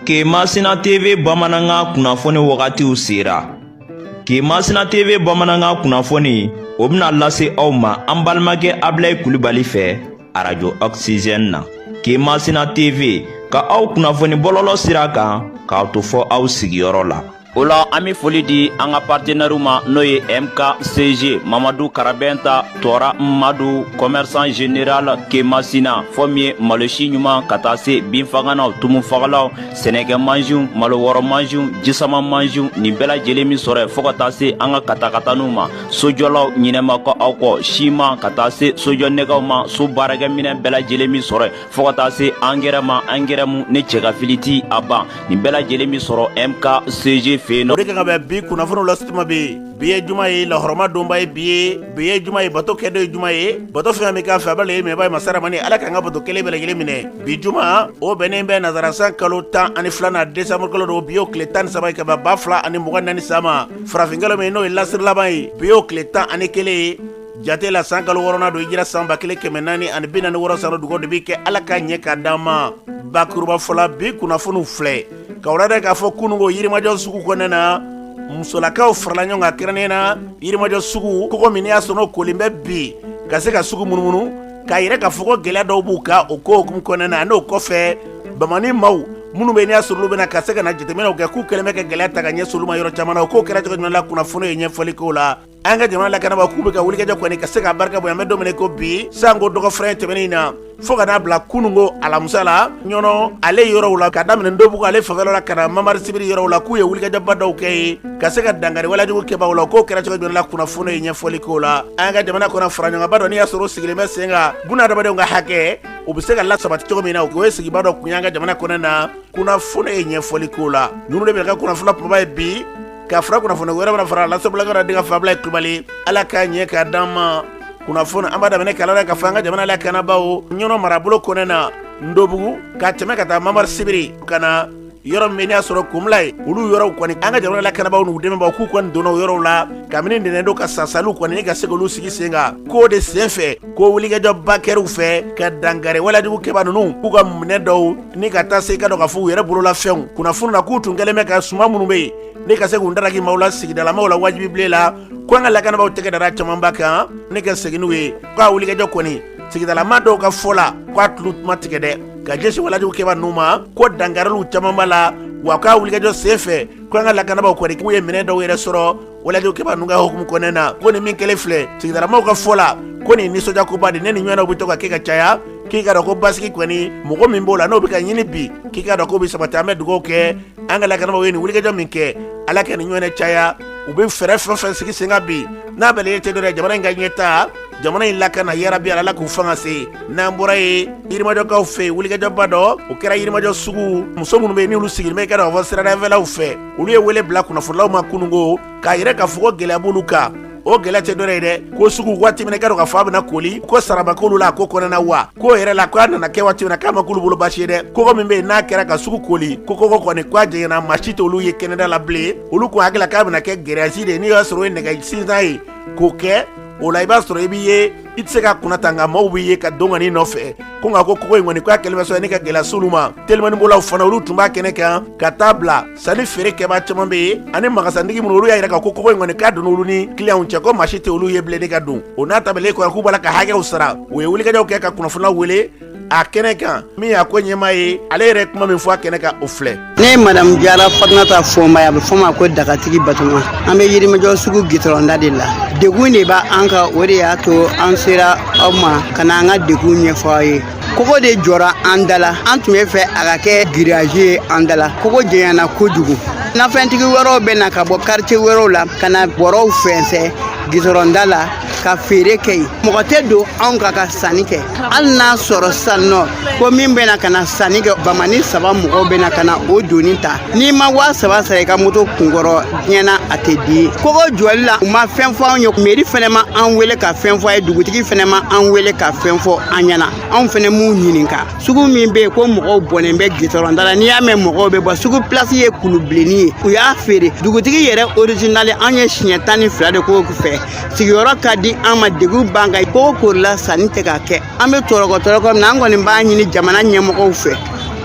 Kemasina TV bamanankan kunnafoni wagatiw sera. Kemasina TV bamanankan kunnafoni o bɛna lase aw ma an balimakɛ Abilayi Kulibali fɛ arajo Oxygène na. Kemasina TV ka aw kunnafoni bɔlɔlɔ sira kan k'aw to fɔ aw sigiyɔrɔ la. O la an bɛ foli di an ka partenaires ma, n'o ye MKCG Mamadu Karabɛnta Tɔra Madu, commerçant général Kemasina, fɔ min ye malosi ɲuman ka taa se binfaganaw, tumufagalaw, sɛnɛkɛ mansinw, malo wɔrɔ mansinw, jisama mansinw, nin bɛɛ lajɛlen min sɔrɔ yen, fo ka taa se an ka katakataniw ma, sojɔlaw ɲinɛma kɔ aw kɔ, siman ka taa se sojɔ nɛgɛw ma, so baarakɛminɛn bɛɛ lajɛlen min sɔrɔ yen, fo ka taa se angɛrɛ ma, angɛrɛ mu ne cɛ ka fili ti a ban, nin bɛɛ lajɛlen min sɔrɔ MKCG fɛ yen nɔ. O de kan ka bɛn bi kunnafoniw lasituma bɛ. Bi ye juma ye, lahɔrɔma donba ye bi ye. Bi ye juma ye, bato kɛ don ye juma ye. Bato fɛn min k'a fɛ, a b'a laɲini minɛba ye masa ramani Ala k'an ka bato kelen bɛɛ lajɛlen minɛ. Bi juma, o bɛnnen bɛ nazara san kalo 12nan, décembre kalo don. Bi y'o tile 13 ye ka bɛn 2024 san ma. Farafinkalo min n'o ye lasiri laban ye, bi y'o tile 11 ye jate la, san kalo wɔɔrɔnan don, hijira san 1446 san. Dugawu de bɛ kɛ, Ala ka ɲɛ k'a d'an ma. Bakuruba fɔla, bi kunnafoniw filɛ ka wala k'a fɔ kununko Yirimajɔ sugu kɔnɔna na, musolakaw farala ɲɔgɔn kan, kɛrɛnnen na Yirimajɔ sugu kogo min y'a sɔrɔ kolen bɛ bi ka se ka sugu munumunu, k'a yɛrɛ k'a fɔ ko gɛlɛya dɔw b'u kan o ko hukumu kɔnɔna na. N'o kɔfɛ, bamani maaw minnu bɛ n'i y'a sɔrɔ olu bɛna ka se ka na jateminɛw kɛ, k'u kɛlen bɛ ka gɛlɛya ta ka ɲɛsin olu ma yɔrɔ caman na. O ko kɛra cogo jumɛn la? Kunnafoni ye ɲɛfɔli k'o la. An ka jamana lakanabaaw k'u bɛ ka wulikajɔ kɔni ka se ka barika bonya. An bɛ don min ko bi, sanko dɔgɔfɛrɛn tɛmɛnen in na, fo ka n'a bila kununko alamisa la, Ɲɔnɔ ale yɔrɔw la, ka daminɛ Ndobugu ale fanfɛla la ka na Mamari Sibiri yɔrɔw la, k'u ye wulikajɔba dɔw kɛ yen ka se ka dankari walejugu kɛbaaw la. K'o kɛra cogo jumɛn la? Kunnafoni ye ɲɛfɔli k'o la. An ka jamana kɔnɔ, faraɲɔgɔnba dɔ n'i y'a sɔrɔ sigilen bɛ sen kan, bunadamadenw ka hakɛ u bɛ se ka lasabati cogo min na, o ye sigiba dɔ kun ye an ka jamana kɔnɔ na. Kunnafoni ye ɲɛfɔli k'o la. Ninnu de bɛ ka kunnafoni kumaba ye bi, ka fara kunnafoni wɛrɛ bɛna fara lasebila denkɛ Fabila Kulubali. Ala k'a ɲɛ k'a d'an ma. Kunnafoni an b'a daminɛ kala ka fɔ an ka jamana lakanabaaw Ɲɔnɔ marabolo kɔnɛ na, Ndobugu ka tɛmɛ ka taa Mamari Sibiri ka na yɔrɔ min y'a sɔrɔ Kunbila ye, olu yɔrɔw kɔni, an ka jamana lakanabaaw n'u dɛmɛbaaw k'u kɔni donna o yɔrɔw la kabini ntɛnɛn don ka sasaliw kɔni ka se k'olu sigi sen kan. K'o de senfɛ ko wulikajɔba kɛr'u fɛ ka dankari walejugu kɛbaa ninnu k'u ka minɛ dɔw ni ka taa se ka dɔn ka fɔ u yɛrɛ bololafɛnw. Kunnafoni na, k'u tun kɛlen bɛ ka suman minnu bɛ yen ne ka se k'u daraki maaw la, sigidalamaw la, wajibi bilen la, ko an ka lakanabaaw tɛgɛ dara camanba kan ne ka segin n'u ye. K'a wulikajɔ kɔni, sigidalama dɔw ka fɔ la, k'a tulu ma tigɛ dɛ ka jɛsin walejugu kɛbaa ninnu ma, ko dankariliw camanba la wa. K'a wulikajɔ senfɛ, ko an ka lakanabaaw kɔni k'u ye minɛ dɔw yɛrɛ sɔrɔ walejugu kɛbaa ninnu ka hukumu kɔnɔna na. Ko ni min kɛlen filɛ, sigidalamaw ka fɔ la, ko nin nisɔndiyakoba de ne ni ɲɔgɔnnaw bɛ to ka kɛ ka caya. K'i ka dɔn ko basigi kɔni, mɔgɔ min b'o la n'o bɛ ka ɲini bi, k'i ka dɔn k'o bɛ sabati. An bɛ dugawu kɛ an ka lakanabaaw ye nin wulikajɔ min kɛ, Ala ka nin ɲɔgɔnna caya. U bɛ fɛɛrɛ fɛn fɛn sigi sen kan bi, n'a bɛɛ tɛ dɔ jamana in ka ɲɛta, jamana in lakana, yarabi Ala k'u fanga se. N'an bɔra yen, Yirimajɔkaw fɛ yen, wulikajɔba dɔ o kɛra Yirimajɔ sugu. Muso minnu bɛ yen n'olu sigilen bɛ ka fɔ siradafɛlaw fɛ, olu ye wele bila kunnafonilaw ma kununko k'a yɛrɛ k'a fɔ ko gɛlɛya b'olu kan. O gɛlɛya tɛ dɔwɛrɛ ye dɛ, ko sugu waati min ka dɔn k'a fɔ a bɛna koli, ko saraba k'olu la a ko kɔnɔna wa. Ko yɛrɛ la, k'a nana kɛ waati min na, k'a ma k'olu bolo baasi ye dɛ. Kogo min bɛ yen n'a kɛra ka sugu koli, ko kogo kɔni k'a jɛngɛnna, maa si t'olu ye kɛnɛda la bilen. Olu ko hakili la k'a bɛna kɛ grillage de ye, n'i y'a sɔrɔ o ye nɛgɛ sinsan ye k'o kɛ o la, i b'a sɔrɔ i b'i ye, i tɛ se ka kunna ta, nka maaw b'i ye ka don ka n'i nɔfɛ. Ko nka ko kogo in kɔni k'a kɛlen bɛ sɔrɔ ni ka gɛlɛya s'olu ma. Telimanibololaw fana, olu tun b'a kɛnɛ kan ka taa bila sanni feere kɛbaa caman bɛ yen ani magasantigi minnu, olu y'a yira k'a ko kogo in kɔni k'a donna olu ni kiliyanw cɛ, ko maa si tɛ olu ye bilen ni ka don. O n'a ta bɛɛ kɔrɔ, k'u b'a la ka hakɛw sara. U ye wulikajɔw kɛ ka kunnafonilaw wele a kɛnɛ kan. Min y'a ko ɲɛmaa ye, ale yɛrɛ kuma min fɔ a kɛnɛ kan, o filɛ. Ne ye madamu Jara Fatumata Fɔnba ye, a bɛ fɔ ma ko Dagatigi Batoma. An bɛ Yirimajɔ sugu gitɔrɔnda de la. Degun de b'an kan, o de y'a to an sera aw ma ka na an ka degun ɲɛfɔ aw ye. Kogo de jɔra an da la, an tun bɛ fɛ a ka kɛ grillage ye an da la. Kogo janyana kojugu, nafɛntigi wɛrɛw bɛ na ka bɔ quartier wɛrɛw la ka na bɔrɔw fɛnsɛ gitɔrɔnda la ka feere kɛ yen. Mɔgɔ tɛ don anw kan ka sanni kɛ. Hali n'a sɔrɔ sisan nɔ ko min bɛ na ka na sanni kɛ, bamani saba mɔgɔw bɛ na ka na o doni ta, n'i ma 3000 sara i ka moto kunkɔrɔ, diɲɛ na a tɛ di. Kogo jɔli la, u ma fɛn fɔ anw ye, mairie fɛnɛ ma an wele ka fɛn fɔ a ye, dugutigi fɛnɛ ma an wele ka fɛn fɔ an ɲɛna. Anw fɛnɛ m'u ɲininka. Sugu min bɛ yen ko mɔgɔw bɔnnen bɛ gitɔrɔnda la, n'i y'a mɛn mɔgɔw bɛ bɔ sugu, place ye kulubilenni ye, u y'a feere dugutigi yɛrɛ original. An ye siɲɛ 12 de k'o fɛ. Sigiyɔrɔ ka di an ma, degun b'an kan. Kogo korila, sanni tɛ ka kɛ, an bɛ tɔrɔkɔ tɔrɔkɔ min na. An kɔni b'a ɲini jamana ɲɛmɔgɔw fɛ,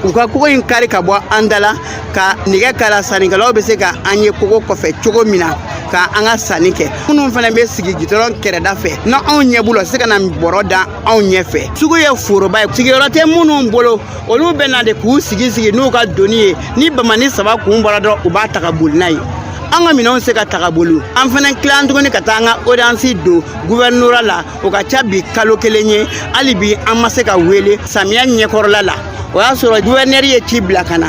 U ka kogo in kari ka bɔ an da la, ka nɛgɛ k'a la, sannikɛlaw bɛ se ka an ye kogo kɔfɛ cogo min na ka an ka sanni kɛ. Minnu fana bɛ sigi gitɔrɔn kɛrɛda fɛ, n'anw ɲɛ b'u la, u se ka na bɔrɔ da anw ɲɛfɛ. Sugu ye foroba ye, sigiyɔrɔ tɛ minnu bolo, olu bɛ na de k'u sigi sigi n'u ka doni ye. Ni bamani saba kun bɔra dɔrɔn, u b'a ta ka boli n'a ye. An ka minɛnw se ka ta ka boli. An fana tilan tuguni ka taa an ka audience don gouvernorat la. O ka ca bi kalo kelen ye, hali bi an ma se ka wele. Samiya ɲɛkɔrɔla la, o y'a sɔrɔ gouverneur ye ci bila ka na,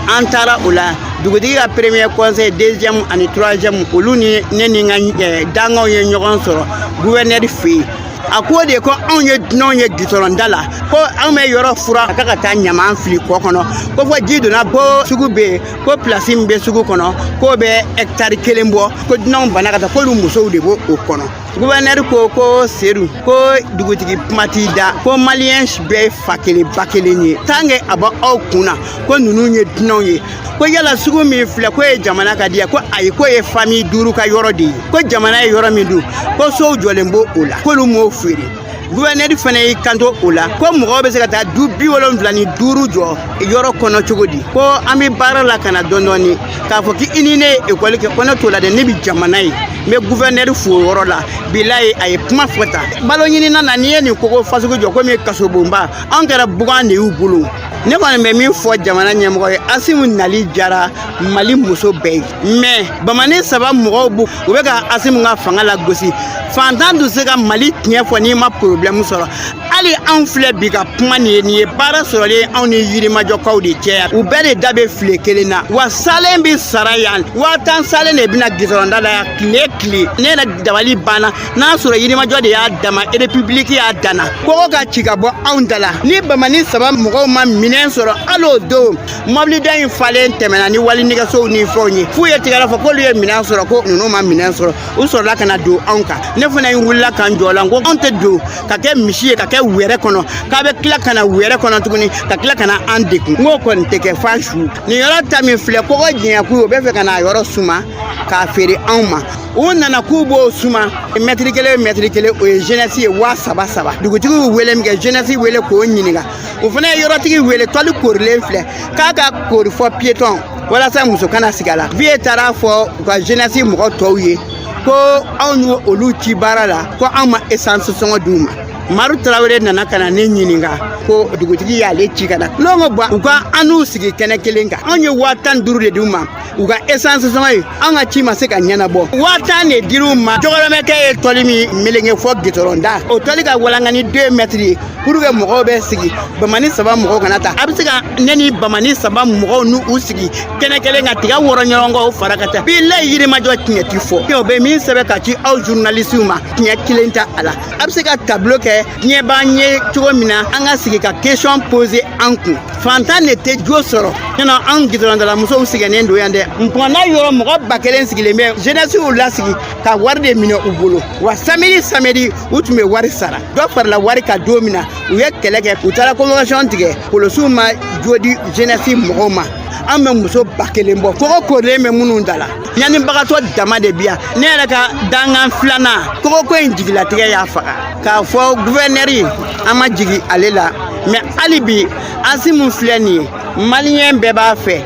an taara o la. Dugutigi ka premier conseil, deuxième ani troisième, olu ni ne ni n ka danganw ye ɲɔgɔn sɔrɔ gouverneur fɛ yen. A ko de ko anw ye dunanw ye gitɔrɔnda la, ko anw bɛ yɔrɔ fura ka ka taa ɲaman fili kɔ kɔnɔ, ko fɔ ji donna, ko sugu bɛ yen, ko pilasi min bɛ sugu kɔnɔ, k'o bɛ hɛkitari kelen bɔ, ko dunanw banna ka taa, k'olu musow de b'o kɔnɔ. Gouverneur ko ko Sedu, ko dugutigi kuma t'i da, ko maliyɛn bɛɛ ye fa kelen ba kelen ye, tant que a bɔ aw kun na ko ninnu ye dunanw ye. Ko yala sugu min filɛ, k'o ye jamana ka di yan? Ko ayi, k'o ye famille duuru ka yɔrɔ de ye, ko jamana ye yɔrɔ min dun, ko sow jɔlen b'o o la, k'olu m'o feere. Gouverneur fana y'i kanto o la ko mɔgɔw bɛ se ka taa du 75 jɔ yɔrɔ kɔnɔ cogo di? Ko an bɛ baara la ka na dɔɔni dɔɔni, k'a fɔ k'i ni ne ye ekɔli kɛ, ko ne t'o la dɛ, ne bɛ jamana ye. N bɛ gouverneur fo o yɔrɔ la. Bilayi, a ye kuma fɔ tan. Balo ɲinina na, n'i ye nin kogo fasugu jɔ komi kasobonba, anw kɛra bugan de y'u bolo. Ne kɔni bɛ min fɔ jamana ɲɛmɔgɔ ye, Asimu nali diyara Mali muso bɛɛ ye, mais bamani saba mɔgɔw bu u bɛ ka Asimu ka fanga lagosi. Fantan tun se ka Mali tiɲɛ fɔ n'i ma problème sɔrɔ. Hali anw filɛ bi ka kuma nin ye, nin ye baara sɔrɔlen anw ni Yirimajɔkaw de cɛ yan. U bɛɛ de da bɛ file kelen na wa. Salen bɛ sara yan, 10 000 salen de bɛna gitɔrɔnda la yan tile tile. Ne yɛrɛ dabali banna n'a sɔrɔ Yirimajɔ de y'a dama, république y'a danna. Kɔgɔ ka ci ka bɔ anw da la ni bamani saba mɔgɔw ma minɛn sɔrɔ. Hali o don, mɔbilida in falen tɛmɛna ni wali nɛgɛsow ni fɛnw ye, f'u ye tigɛrɛ fɔ k'olu ye minɛn sɔrɔ, ko ninnu ma minɛn sɔrɔ. U sɔrɔla ka na don anw kan. Ne fana ye wulila ka n jɔ la, n ko anw tɛ don ka kɛ misi ye ka kɛ wɛrɛ kɔnɔ, k'a bɛ tila ka na wɛrɛ kɔnɔ tuguni ka tila ka na an degun. N k'o kɔni tɛ kɛ fa su. Nin yɔrɔ ta min filɛ, kɔgɔ jɛɲɛku, o bɛ fɛ ka na yɔrɔ suma k'a feere anw ma. U nana k'u b'o suma mɛtiri kelen mɛtiri kelen, o ye jeunesse ye 3000 saba. Dugutigiw wele min kɛ, jeunesse wele k'o ɲininka. O fana ye yɔrɔtigi wele, tɔli korilen filɛ, k'a ka kori fɔ piéton walasa muso kana sigi a la. Vieux taara fɔ u ka jeunesse mɔgɔ tɔw ye ko anw y'o olu ci baara la, ko anw ma essence sɔngɔ d'u ma. Maru Tarawele nana ka na ne ɲininka ko dugutigi y'ale ci ka na. N'o ko bɔn, u ka an n'u sigi kɛnɛ kelen kan. Anw ye 15 000 de d'u ma u ka essence sɔngɔ ye, an ka ci ma se ka ɲɛnabɔ. 10 000 de dir'u ma. Jɔgɔrɔmɛkɛ ye tɔli min meleke fɔ gitɔrɔn da, o tɔli ka walanga ni 2 mètres ye pour que mɔgɔw bɛ sigi, bamani saba mɔgɔw kana ta. A bɛ se ka ne ni bamani saba mɔgɔw n'u u sigi kɛnɛ kelen kan, tiga wɔrɔ ɲɔgɔn kɔ, o fara ka ca. Bilayi, Yirimajɔ tiɲɛ ti fɔ. O bɛ min sɛbɛn ka ci aw journalisiw ma, tiɲɛ kelen tɛ a la. A bɛ se ka tableau kɛ, diɲɛ b'an ye cogo min na, an ka sigi ka question poser an kun. Fantan de tɛ jo sɔrɔ. Sinon anw gitɔrɔndalamusow sɛgɛnnen don yan dɛ. Npɔnna yɔrɔ mɔgɔ 1000 sigilen bɛ, jeunesse y'u lasigi ka wari de minɛ u bolo wa. Samedi samedi, u tun bɛ wari sara. Dɔ farala wari kan don min na, u ye kɛlɛ kɛ, u taara convocation tigɛ. Polosiw ma jo di jeunesse mɔgɔw ma. An bɛ muso 1000 bɔ, kɔgɔ korilen bɛ minnu da la, ɲanibagatɔ dama de bi yan. Ne yɛrɛ ka dangan filanan, kɔgɔko in jigilatigɛ y'a faga. K'a fɔ gouverneur, an ma jigi ale la, mais hali bi Asimu filɛ nin ye, maliyɛn bɛɛ b'a fɛ,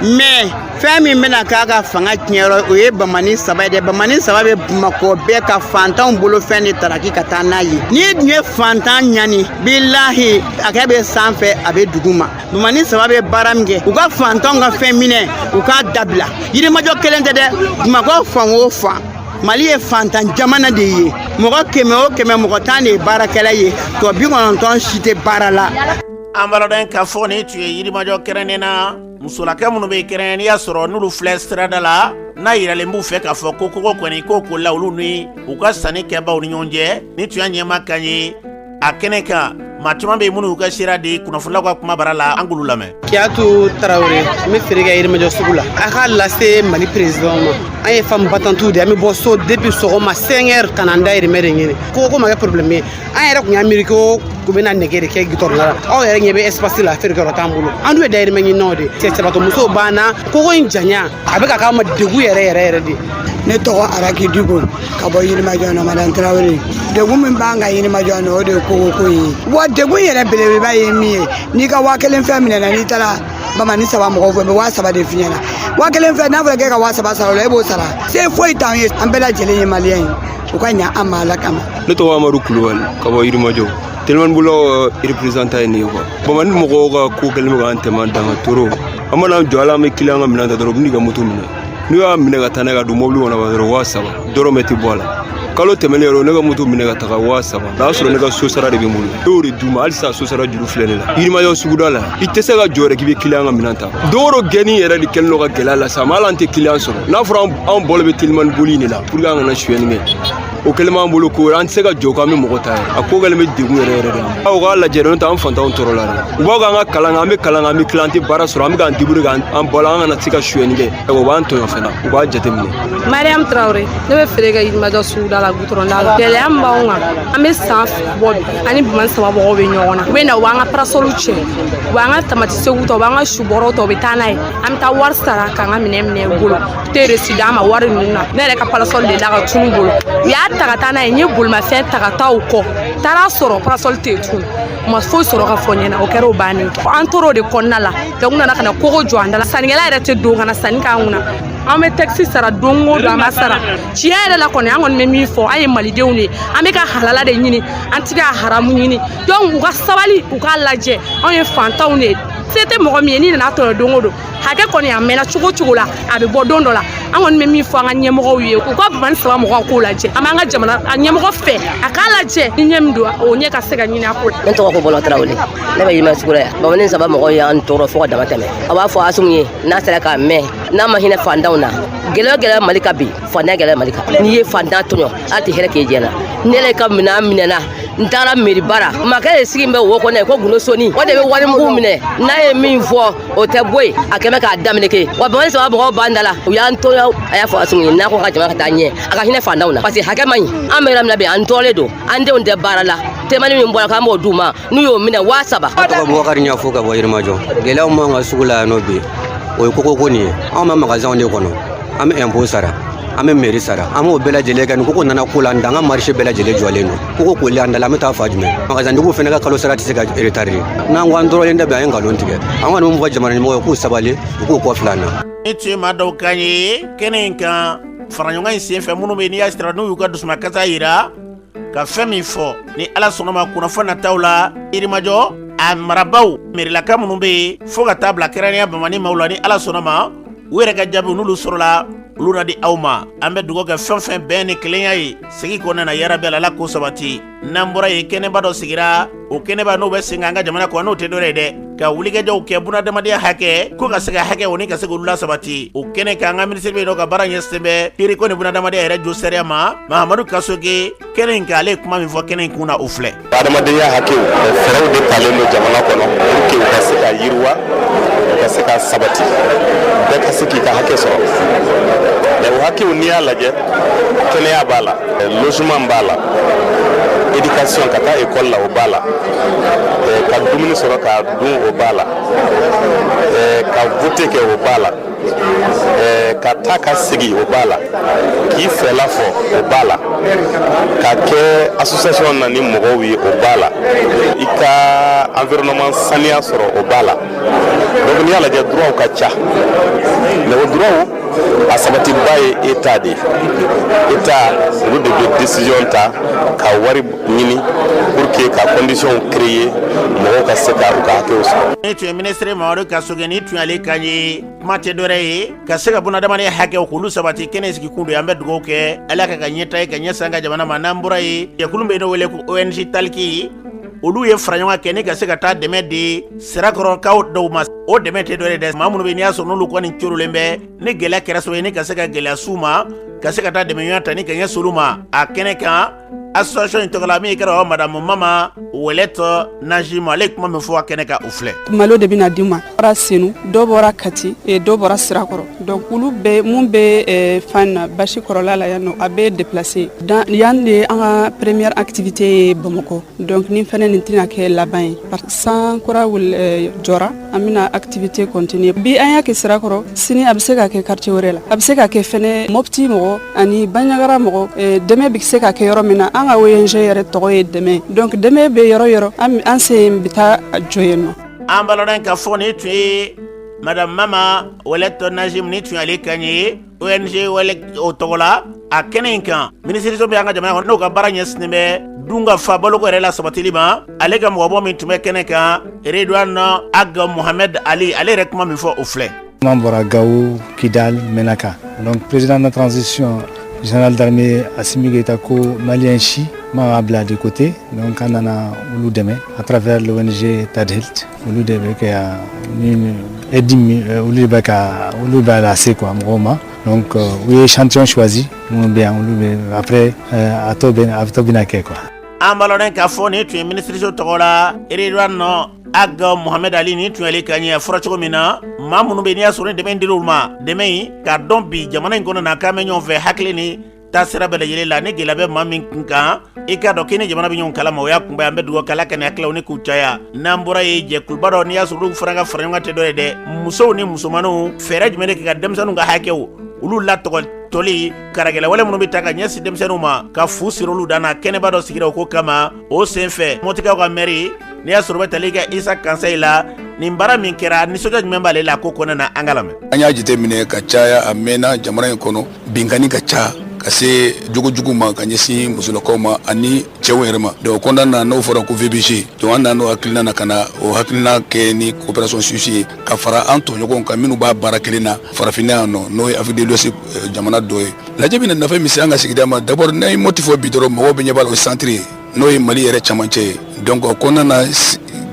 mais fɛn min bɛna k'a ka fanga tiɲɛyɔrɔ, o ye bamani saba ye dɛ. Bamani saba bɛ Bamakɔ bɛɛ ka fantanw bolo fɛn de taraki ka taa n'a ye. N'i dun ye fantan ɲani, bilahi, a kɛ bɛ sanfɛ, a bɛ dugu ma. Bamani saba bɛ baara min kɛ, u ka fantanw ka fɛn minɛ, u k'a dabila. Yirimajɔ kelen tɛ dɛ, Bamakɔ fan o fan. Mali ye fantan jamana de ye. Mɔgɔ 100 o 100, mɔgɔ 10 de ye baarakɛla ye, tɔ 90 si tɛ baara la. An b'a dɔn k'a fɔ nin tun ye Yirimajɔ kɛrɛnnen na musolakɛ minnu bɛ kɛrɛn, n'i y'a sɔrɔ n'olu filɛ sirada la, n'a yiralen b'u fɛ k'a fɔ ko kogo kɔni ko ko la olu ni u ka sanni kɛbaw ni ɲɔgɔn cɛ. Ni tun y'a ɲɛma kan ye a kɛnɛ kan, maa caman bɛ yen minnu y'u ka sira di kunnafonilaw ka kuma bara la, an k'olu lamɛn. Kiyatu Tarawele, n bɛ feere kɛ Yirimajɔ sugu la. A k'a lase Mali président ma, an ye femme battantes de, an bɛ bɔ so depuis sɔgɔma 5 heures ka na an dayirimɛ de ɲini. Ko ko ma kɛ problème ye, an yɛrɛ tun y'a miiri ko u bɛna nɛgɛ de kɛ gitɔrɔn la. Aw yɛrɛ ɲɛ bɛ espace la, feerekɛyɔrɔ t'an bolo. An dun ye dayirimɛ ɲininaw de ye. Cɛbatɔ musow banna kogo in janya, a bɛ ka k'an ma degun yɛrɛ yɛrɛ yɛrɛ de. Ne tɔgɔ Araki Diko ka bɔ Yirimajɔ na, madame Tarawele. Degun min b'an kan Yirimajɔ na, o de ye kogoko ye. Waati Degun yɛrɛ belebeleba ye min ye, n'i ka 1000 fɛn minɛna, n'i taara bamani saba mɔgɔw fɛ, u bɛ 3000 de f'i ɲɛna. 1000 fɛn, n'a fɔra k'e ka 3000 sara o la, e b'o sara. Se foyi t'anw ye, an bɛɛ lajɛlen ye maliyɛn ye. U ka ɲa an ma, Ala kama. Ne tɔgɔ Amadu Kulubali ka bɔ Yirimajɔ. Telimanibololaw représentant ye nin ye quoi. Bamani mɔgɔw ka ko kɛlen bɛ k'an tɛmɛ an dan kan toro. An mana jɔ ala, an bɛ kiliyan ka minɛn ta dɔrɔn, u bɛn'i ka moto minɛ. N'u y'a minɛ ka taa n'a ye ka don mobili kɔnɔ dɔrɔn, 3000, dɔrɔmɛ tɛ bɔ a la. Kalo tɛmɛnen yɛrɛ, ne ka moto minɛ ka taga 3000. O y'a sɔrɔ ne ka so sara de bɛ n bolo, ne y'o de d'u ma. Halisa so sara juru filɛ ne la. Yirimajɔ suguda la, i tɛ se ka jɔ yɛrɛ k'i bɛ kiliyan ka minɛn ta. Don o don, gɛnni yɛrɛ de kɛlen don ka gɛlɛya lase an ma. Hali an tɛ kiliyan sɔrɔ. N'a fɔra anw bɔlen bɛ telimani boli in de la pour que an kana suyɛni kɛ, o kɛlen b'an bolo ko an tɛ se ka jɔ k'an bɛ mɔgɔ ta yɛrɛ. A ko kɛlen bɛ degun yɛrɛ yɛrɛ de ma. U k'a lajɛ, n'o tɛ an fantanw tɔɔrɔ la dɛ. U b'a fɔ k'an ka kalan kɛ, an bɛ kalan kɛ, an bɛ tila, an tɛ baara sɔrɔ, an bɛ k'an débrouiller k'an balo, an kana se ka suyɛni kɛ. O b'an tɔɲɔ fana, u b'a jateminɛ. Mariam Traoré, ne bɛ feere kɛ Yirimajɔ suguda la, gudɔrɔnda la. Gɛlɛya min b'anw kan, an bɛ san 2 bɔ bi, ani bamani saba mɔgɔw bɛ ɲɔgɔn na. U bɛ na, u b'an ka parasɔliw cɛ, u b'an ka tamati segu ta, u b'an ka subɔrɔw ta, u bɛ taa n'a ye. An bɛ taa wari sara k'an ka minɛn minɛ u bolo, u tɛ reçu d'an ma wari ninnu na. Ne yɛrɛ ka parasɔli de la ka tunu bolo, u y'a ta ka taa n'a ye. N ye bolimafɛn ta ka taa u kɔ, taara sɔrɔ parasɔli tɛ yen tuguni. U ma foyi sɔrɔ ka fɔ n ɲɛna. O kɛra o bannen. An tor'o de kɔnɔna la. Donc u nana ka na kogo jɔ an da la. Sannikɛla yɛrɛ tɛ don ka na sanni k'an kunna. An bɛ taxe sara don o don, an b'a sara. Tiɲɛ yɛrɛ la kɔni, an kɔni bɛ min fɔ, an ye malidenw de ye, an bɛ ka halala de ɲini, an tɛ ka haramu ɲini. Donc u ka sabali, u k'a lajɛ, anw ye fantanw de ye. Se tɛ mɔgɔ min ye, n'i nana tɔɲɔ don o don, hakɛ kɔni a mɛnna cogo cogo la, a bɛ bɔ don dɔ la. An kɔni bɛ min fɔ an ka ɲɛmɔgɔw ye, u ka bamani saba mɔgɔw k'o lajɛ. An b'an ka jamana a ɲɛmɔgɔ fɛ, a k'a lajɛ ni ɲɛ min don, o ɲɛ ka se ka ɲini a ko la. Ne tɔgɔ ko Bɔlɔ Tarawele, ne bɛ Yirimajɔ sugu la yan. Bamani saba mɔgɔw y'an tɔɔrɔ fo ka dama tɛmɛ. A b'a fɔ Asimu ye, n'a sera k'a mɛn, n'a ma hinɛ fantanw na. Gɛlɛya gɛlɛya Mali ka bi, fantanya gɛlɛya Mali kan. N'i ye fantan tɔɲɔ, ala tɛ hɛrɛ k'e diɲɛ na. Ne yɛrɛ ka minɛn minɛna, n taara meriba la, makɛ de sigi bɛ wo kɔnɔ ko gundo soni, o de bɛ warimugu minɛ. N'a ye min fɔ, o tɛ bɔ yen, a kɛmɛ k'a daminɛ kɛ wa. Bamani saba mɔgɔw b'an da la, u y'an tɔɲɔ. A y'a fɔ Asimu ye, n'a ko ka jamana ka taa ɲɛ, a ka hinɛ fantanw na, parce que hakɛ man ɲi. An bɛ yɔrɔ min na bi, an tɔɔrɔlen don, an denw tɛ baara la. Temani min bɔra k'an b'o d'u ma, n'u y'o minɛ 3000. Ne tɔgɔ Bubakari Ɲafo ka bɔ Yirimajɔ. Gɛlɛyaw m'an ka sugu la yan nɔ bi, o ye koko ko nin ye. Anw bɛ magasinw de kɔnɔ, an bɛ impôt sara, an bɛ mairie sara, an b'o bɛɛ lajɛlen kɛ. Ni koko nana ko la, an ka marché bɛɛ lajɛlen jɔlen don. Koko koli an da la, an bɛ taa fa jumɛn? Magasintigiw fana ka kalo sara tɛ se ka retarder. N'an ko an tɔɔrɔlen tɛ bi, an ye nkalon tigɛ. An kɔni bɛ fɔ jamana ɲɛmɔgɔ ye k'u sabali, u k'u kɔ fila na. Ni tun ye maa dɔw kan ye kɛnɛ in kan, faraɲɔgɔn in senfɛ, minnu bɛ n'i y'a sira n'u y'u ka dusumakasa yira ka fɛn min fɔ. Ni Ala sɔnna ma, kunnafoni nataw la, Yirimajɔ a marabaw, merilaka minnu bɛ yen, fo ka taa bila kɛrɛnkɛrɛnnenya bamani maaw la, ni Ala sɔnna ma, u yɛrɛ ka jaabi n'olu sɔrɔla, olu na di aw ma. An bɛ dugawu kɛ fɛn fɛn bɛn ni kelenya ye sigi kɔnɔna na, yarabi Ala k'o sabati. N'an bɔra yen, kɛnɛba dɔ sigira. O kɛnɛba n'o bɛ sen kan an ka jamana kɔnɔ, n'o tɛ dɔwɛrɛ ye dɛ, ka wulikajɔw kɛ bunadamadenya hakɛ ko ka se ka hakɛ o ni ka se k'olu lasabati. O kɛnɛ kan, an ka minisiri bɛ yen nɔ ka baara ɲɛsin bɛ kiiriko ni bunadamadenya yɛrɛ jo sariya ma, Mahamadu Kasoge, kɛnɛ in kan, ale ye kuma min fɔ kɛnɛ in kun na, o filɛ. Adamadenya hakɛw, fɛɛrɛw de talen don jamana kɔnɔ pour que u ka se ka yiriwa, u ka se ka sabati, bɛɛ ka se k'i ka hakɛ sɔrɔ. Mais o hakɛw, n'i y'a lajɛ, kɛnɛya b'a la, logement b'a la, éducation, ka taa école la, o b'a la, ka dumuni sɔrɔ k'a dun, o b'a la, ka voter kɛ, o b'a la, ka taa ka segi, o b'a la, k'i fɛla fɔ, o b'a la, ka kɛ association na ni mɔgɔw ye, o b'a la, i ka environnement saniya sɔrɔ, o b'a la. Donc n'i y'a lajɛ, droit ka ca, mais o droit a sabatiba ye état de ye. État, olu de bɛ décision ta ka wari ɲini pour que ka condition créer, mɔgɔw ka se ka u ka hakɛw sɔrɔ. Ni tun ye minisiri Mamadu Kasoge, ni tun y'ale kan ye. Kuma tɛ dɔwɛrɛ ye, ka se ka bunadamadenya hakɛw k'olu sabati, kɛnɛ sigi kun don. An bɛ dugawu kɛ, Ala ka ɲɛta ye ka ɲɛ san ka jamana ma. N'an bɔra yen, jɛkulu bɛ yen n'o wele ko ONG Taliki, olu ye fara ɲɔgɔn kɛ ni ka se ka taa dɛmɛ di sirakɔrɔkaw dɔw ma. O dɛmɛ tɛ dɔwɛrɛ dɛ, maa minnu bɛ n'i y'a sɔrɔ n'olu kɔni corolen bɛ ni gɛlɛya kɛra sababu ye ni ka se ka gɛlɛya s'u ma, ka se ka taa dɛmɛ ɲɔgɔn ta ni ka ɲɛ s'olu ma. A kɛnɛ kan, association in tɔgɔ la, min kɛra madame Mama Wɛlɛtɔ Najim, ale ye kuma min fɔ a kɛnɛ kan, o filɛ. Malo de bɛna d'u ma. Bɔra Senu, dɔw bɔra Kati, dɔw bɔra Sirakɔrɔ, dɔw Donc olu bɛ mun bɛ fan na, basi kɔrɔla la yan nɔ, a bɛ déplacer yan de. An ka première activité ye Bamakɔ, donc ni fɛnɛ nin tɛna kɛ laban ye. San kura jɔra, an bɛna activité continuer. Bi an y'a kɛ Sirakɔrɔ, sini a bɛ se ka kɛ quartier wɛrɛ la, a bɛ se ka kɛ fɛnɛ Mopti mɔgɔ ani Bandiagara mɔgɔ. Dɛmɛ bɛ se ka kɛ yɔrɔ min na, an ka ONG yɛrɛ tɔgɔ ye dɛmɛ, donc dɛmɛ bɛ yɔrɔ yɔrɔ, an sen bɛ taa jɔ yen nɔ. An balima, ka fɔ nin tun ye Madame Mama Walɛtɔ Najim, ni tun y'ale kan ye ONG Wɛlɛ o tɔgɔ la a kɛnɛ in kan. Minisiriso bɛ an ka jamana kɔnɔ, n'o ka baara ɲɛsinnen bɛ dun ka fa baloko yɛrɛ la sabatili ma, ale ka mɔgɔbɔ min tun bɛ kɛnɛ kan, Redouane Ag Mohamed Ali, ale yɛrɛ kuma min fɔ, o filɛ. An bɔra Gao, Kidal, Menaka. Donc président de la transition, général d'armée Assimi Goïta, ko malien si ma bila de côté. Donc an nana olu dɛmɛ à travers l'ONG Tadhilt. Olu de bɛ kɛ ni aide min, olu de bɛ ka olu b'a lase quoi mɔgɔw ma. Donc u ye échantillon choisi minnu bɛ yan, olu bɛ après a tɔ bɛna kɛ quoi. An balima, k'a fɔ nin tun ye minisiriso tɔgɔ la Redouane Ag Mohamed Ali, nin tun y'ale ka ɲɛ. Fɔra cogo min na, maa minnu bɛ n'i y'a sɔrɔ ni dɛmɛ dir'u ma, dɛmɛ in k'a dɔn bi jamana in kɔnɔ na, k'an bɛ ɲɔgɔn fɛ hakili ni taasira bɛɛ lajɛlen la. Ni gɛlɛya bɛ maa min kun kan, i k'a dɔn k'i ni jamana bɛ ɲɔgɔn kalama, o y'a kunba ye. An bɛ dugawu kɛ, Ala ka nin hakililaw ni k'u caya. N'an bɔra yen, jɛkuluba dɔ, n'i y'a sɔrɔ olu fana ka fara ɲɔgɔn kan tɛ dɔ ye dɛ, musow ni musomaninw, fɛɛrɛ jumɛn de kɛ ka denmisɛnninw ka hakɛw olu latɔgɔ tɔli karagɛlɛwale minnu bɛ taa ka ɲɛsin denmisɛnninw ma, ka fu siri olu dan na. Kɛnɛba dɔ sigira o ko kama. O senfɛ, Mɔtikaw ka mɛri, n'i y'a sɔrɔ bɛ tali kɛ Isa Kansayi la, nin baara min kɛra, nisɔndiya jumɛn b'ale la ko kɔnɔna na? An ka lamɛn. An y'a jateminɛ ka caya, a mɛnna jamana in kɔnɔ, binkanni ka ca ka se jogojugu ma ka ɲɛsin musolakaw ma ani cɛw yɛrɛ ma. Donc o kɔnɔna na, n'o fɔra ko VBG, donc an nana o hakilina na ka na o hakilina kɛ ni coopération suisse ye, ka fara an tɔɲɔgɔnw kan minnu b'a baara kelen na farafinna yan nɔ, n'o ye Afrique de l'Ouest jamana dɔ ye. Lajɛ bɛna nafa min se an ka sigida ma, d'abord n'an ye Moti fɔ bi dɔrɔn, mɔgɔw bɛ ɲɛ b'a la, o ye centre ye, n'o ye Mali yɛrɛ camancɛ ye. Donc o kɔnɔna na,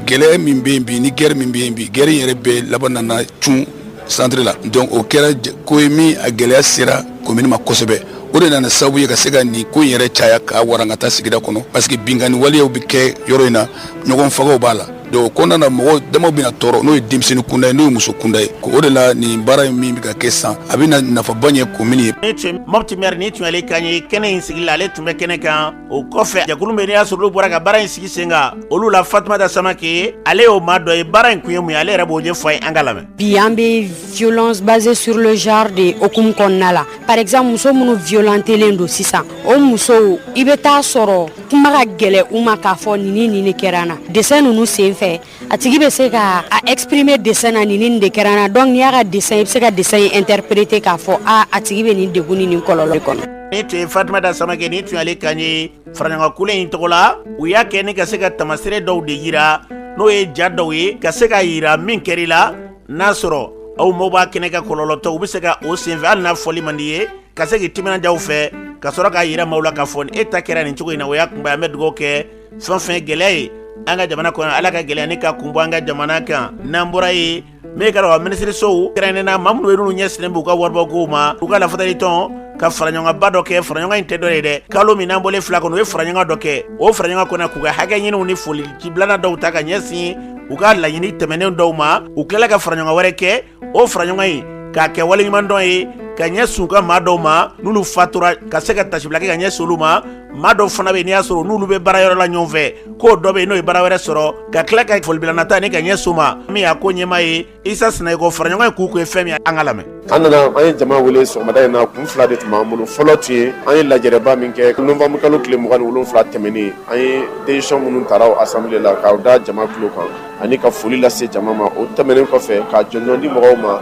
gɛlɛya min bɛ yen bi ni guerre min bɛ yen bi, guerre in yɛrɛ bɛɛ laban nana cun centre la. Donc o kɛra ko ye min a gɛlɛya sera commune ma kosɛbɛ. O de nana sababu ye ka se ka nin ko in yɛrɛ caya k'a waran ka taa sigida kɔnɔ, parce que binkanni waleyaw bɛ kɛ yɔrɔ in na, ɲɔgɔn fagaw b'a la. Donc o kɔnɔna na, mɔgɔ damaw bɛna tɔɔrɔ, n'o ye denmisɛnnin kunda ye, n'o ye muso kunda ye. O de la, nin baara in min bɛ ka kɛ sisan, a bɛna nafaba ɲɛ commune ye. Ni tun Mopti maire, ni tun y'ale kan ye kɛnɛ in sigi la, ale tun bɛ kɛnɛ kan. O kɔfɛ, jɛkulu min n'i y'a sɔrɔ olu bɔra ka baara in sigi sen kan, olu la Fatumata Samake, ale y'o maa dɔ ye. Baara in kun ye mun ye, ale yɛrɛ b'o ɲɛfɔ an ye, an ka lamɛn. Bi an bɛ violence basée sur le genre de hokumu kɔnɔna la. Par exemple, muso minnu violentelen don sisan, o musow, i bɛ taa sɔrɔ kuma ka gɛlɛ u ma k'a fɔ nin ni nin de kɛra n na. Dessin ninnu sen fɛ, a tigi bɛ se ka a exprimer dessin na, nin ni nin de kɛra n na. Donc n'i y'a ka dessin, i bɛ se ka dessin in interpréter k'a fɔ a a tigi bɛ nin degun ni nin kɔlɔlɔ kɔnɔ. Ni tun ye Fatumata Samake, ni tun y'ale kan ye faraɲɔgɔnkulu in tɔgɔ la. U y'a kɛ ni ka se ka tamasere dɔw de yira, n'o ye ja dɔw ye, ka se ka yira min kɛr'i la, n'a sɔrɔ aw maaw b'a kɛnɛ ka kɔlɔlɔtɔ, u bɛ se ka o senfɛ, hali n'a fɔli man di ye, ka se k'i timinanja fɛ ka sɔrɔ k'a yira maaw la k'a fɔ e ta kɛra nin cogo in na. O y'a kunba. An bɛ dugawu kɛ, fɛn fɛn gɛlɛya ye an ka jamana kɔnɔ, Ala ka gɛlɛya ni ka kun bɔ an ka jamana kan. N'an bɔra yen, min ka wa minisirisow kɛrɛnkɛrɛnnenya, maa minnu bɛ n'u ɲɛsinnen b'u ka waribɔkow ma, u ka lafatali tɔn ka faraɲɔgɔnba dɔ kɛ. Faraɲɔgɔn in tɛ dɔ ye dɛ, kalo min n'an bɔlen fila kɔnɔ, u ye faraɲɔgɔn dɔ kɛ. O faraɲɔgɔn kɔnɔ, k'u ka hakɛ ɲiniw ni foli cibilana dɔw ta ka ɲɛsin u ka laɲini tɛmɛnen dɔw ma. U tilala ka faraɲɔgɔn wɛrɛ kɛ. O faraɲɔgɔn in k'a kɛ waleɲumandɔn ye ka ɲɛsin u ka maa dɔw ma n'olu fatura, ka se ka tasibila kɛ ka ɲɛsin olu ma. Maa dɔw fana bɛ yen, n'i y'a sɔrɔ n'olu bɛ baara yɔrɔ la ɲɔgɔn fɛ, k'o dɔ bɛ yen n'o ye baara wɛrɛ sɔrɔ, ka tila ka folibilanata ni ka ɲɛsin u ma. Min y'a ko ɲɛmaa ye, Isa Sinayoko, faraɲɔgɔn ye k'u kun ye fɛn min ye, an ka lamɛn. An nana, an ye jama wele sɔgɔmada in na, kun fila de tun b'an bolo. Fɔlɔ tun ye, an ye lajɛrɛba min kɛ novembre kalo tile 27 tɛmɛnen, an ye décision minnu tara o assemblée la k'aw da jama tulo kan ani ka foli lase jama ma. O tɛmɛnen kɔfɛ, ka jɔnjɔn di mɔgɔw ma,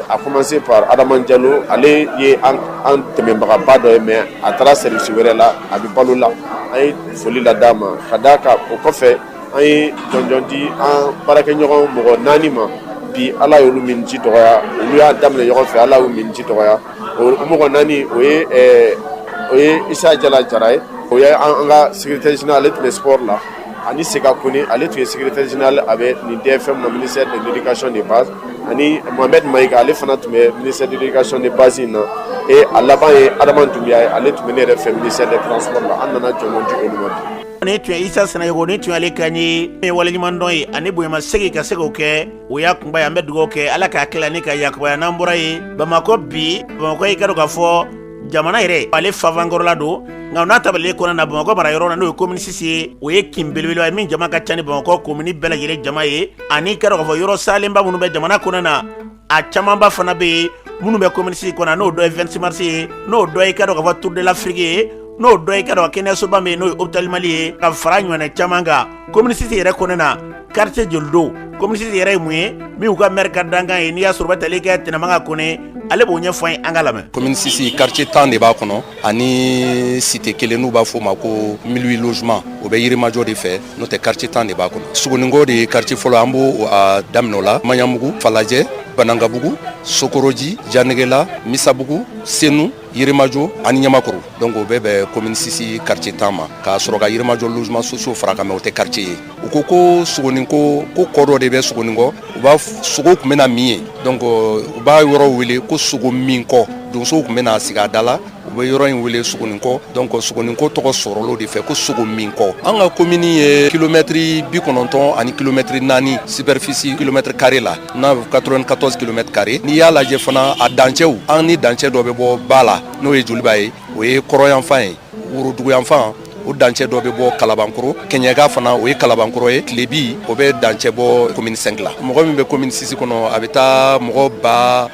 à commencer par Adama Jalo. Ale ye an dɛmɛbagaba dɔ ye, mais a taara service wɛrɛ la, a bɛ balo la, an ye foli la d'a ma ka d'a kan. O kɔfɛ, an ye jɔnjɔn di an baarakɛɲɔgɔn mɔgɔ naani ma bi, Ala y'olu min ji dɔgɔya. Olu y'a daminɛ ɲɔgɔn fɛ, Ala y'u min ji dɔgɔya. O mɔgɔ naani, o ye Isa Jala Jara ye, o ye an ka secrétaire général, ale tun bɛ sport la, ani Sega Kone, ale tun ye secrétaire général, a bɛ nin DFM na, ministère de l'éducation de base, ani Mohamed Mayiga, ale fana tun bɛ ministère de l'éducation de base in na, et a laban ye Adama Dunbiya ye, ale tun bɛ ne yɛrɛ fɛ ministère des transports la. An nana jɔnjɔn di olu ma bi. Nin tun ye Isa Sinayogo, nin tun y'ale kan ye. Min ye waleɲumandɔn ye ani bonyamasegin ka se k'o kɛ, o y'a kunba ye. An bɛ dugawu kɛ, Ala k'a tila ni ka yakubaya. N'an bɔra yen, Bamakɔ bi, Bamakɔ, i ka dɔn k'a fɔ jamana yɛrɛ ale fanfankɔrɔla don, nka n'a tabalen kɔnɔna na, Bamakɔ mara yɔrɔ na, n'o ye commune 6 ye, o ye kin belebeleba ye min jama ka ca ni Bamakɔ commune bɛɛ lajɛlen jama ye. Ani i ka dɔn k'a fɔ yɔrɔ salenba minnu bɛ jamana kɔnɔna na, a camanba fana bɛ yen minnu bɛ commune 6 kɔnɔ, n'o dɔ ye 26 mars ye, n'o dɔ ye i ka dɔn k'a fɔ Tour de l'Afrique ye, n'o dɔ ye i ka dɔn kɛnɛyasoba min n'o ye hôpital Mali ye, ka fara ɲɔgɔnna caman kan. Commune 6 yɛrɛ kɔnɔna na, quartier joli don? Commune 6 yɛrɛ ye mun ye min y'u ka maire ka dankan ye? N'i y'a sɔrɔ u bɛ tali kɛ Tɛnɛmaga Kone, ale b'o ɲɛfɔ an ye, an ka lamɛn. Commune 6, quartier 10 de b'a kɔnɔ ani cité kelen n'u b'a fɔ o ma ko 1008 logements, o bɛ Yirimajɔ de fɛ. N'o tɛ, quartier 10 de b'a kɔnɔ. Sogoninkɔ de ye quartier fɔlɔ, an b'o daminɛ o la: Maɲamugu, Falajɛ, Banankabugu, Sokoroji, Janegela, Misabugu, Senu, Yirimajɔ ani Ɲamakɔrɔ. Donc o bɛɛ bɛ commune 6 quartier 10 ma, k'a sɔrɔ ka Yirimajɔ logement sociaux fara kan, mais o tɛ quartier ye. U ko ko Sogoninko, ko kɔ dɔ de bɛ Sogoninkɔ, u b'a sogo tun bɛna min ye, donc u b'a yɔrɔ wele ko sogo minkɔ. Donsow tun bɛna sigi a da la, u bɛ yɔrɔ in wele Sogoninkɔ. Donc Sogoninkɔ tɔgɔ sɔrɔlo de fɛ ko sogo minkɔ. An ka commune ye kilomɛtiri 90 ani kilomɛtiri 4 superficie kilomètre carré la, n'a 94 kilomètres carré. N'i y'a lajɛ fana, a dancɛw, an ni dancɛ dɔ bɛ bɔ ba la, n'o ye Joliba ye, o ye kɔrɔyanfan ye. Woroduguyanfan, o dancɛ dɔ bɛ bɔ Kalabankɔrɔ. Kɛɲɛka fana, o ye Kalabankɔrɔ ye. Tilebi, o bɛ dancɛ bɔ commune 5 la. Mɔgɔ min bɛ commune 6 kɔnɔ, a bɛ taa mɔgɔ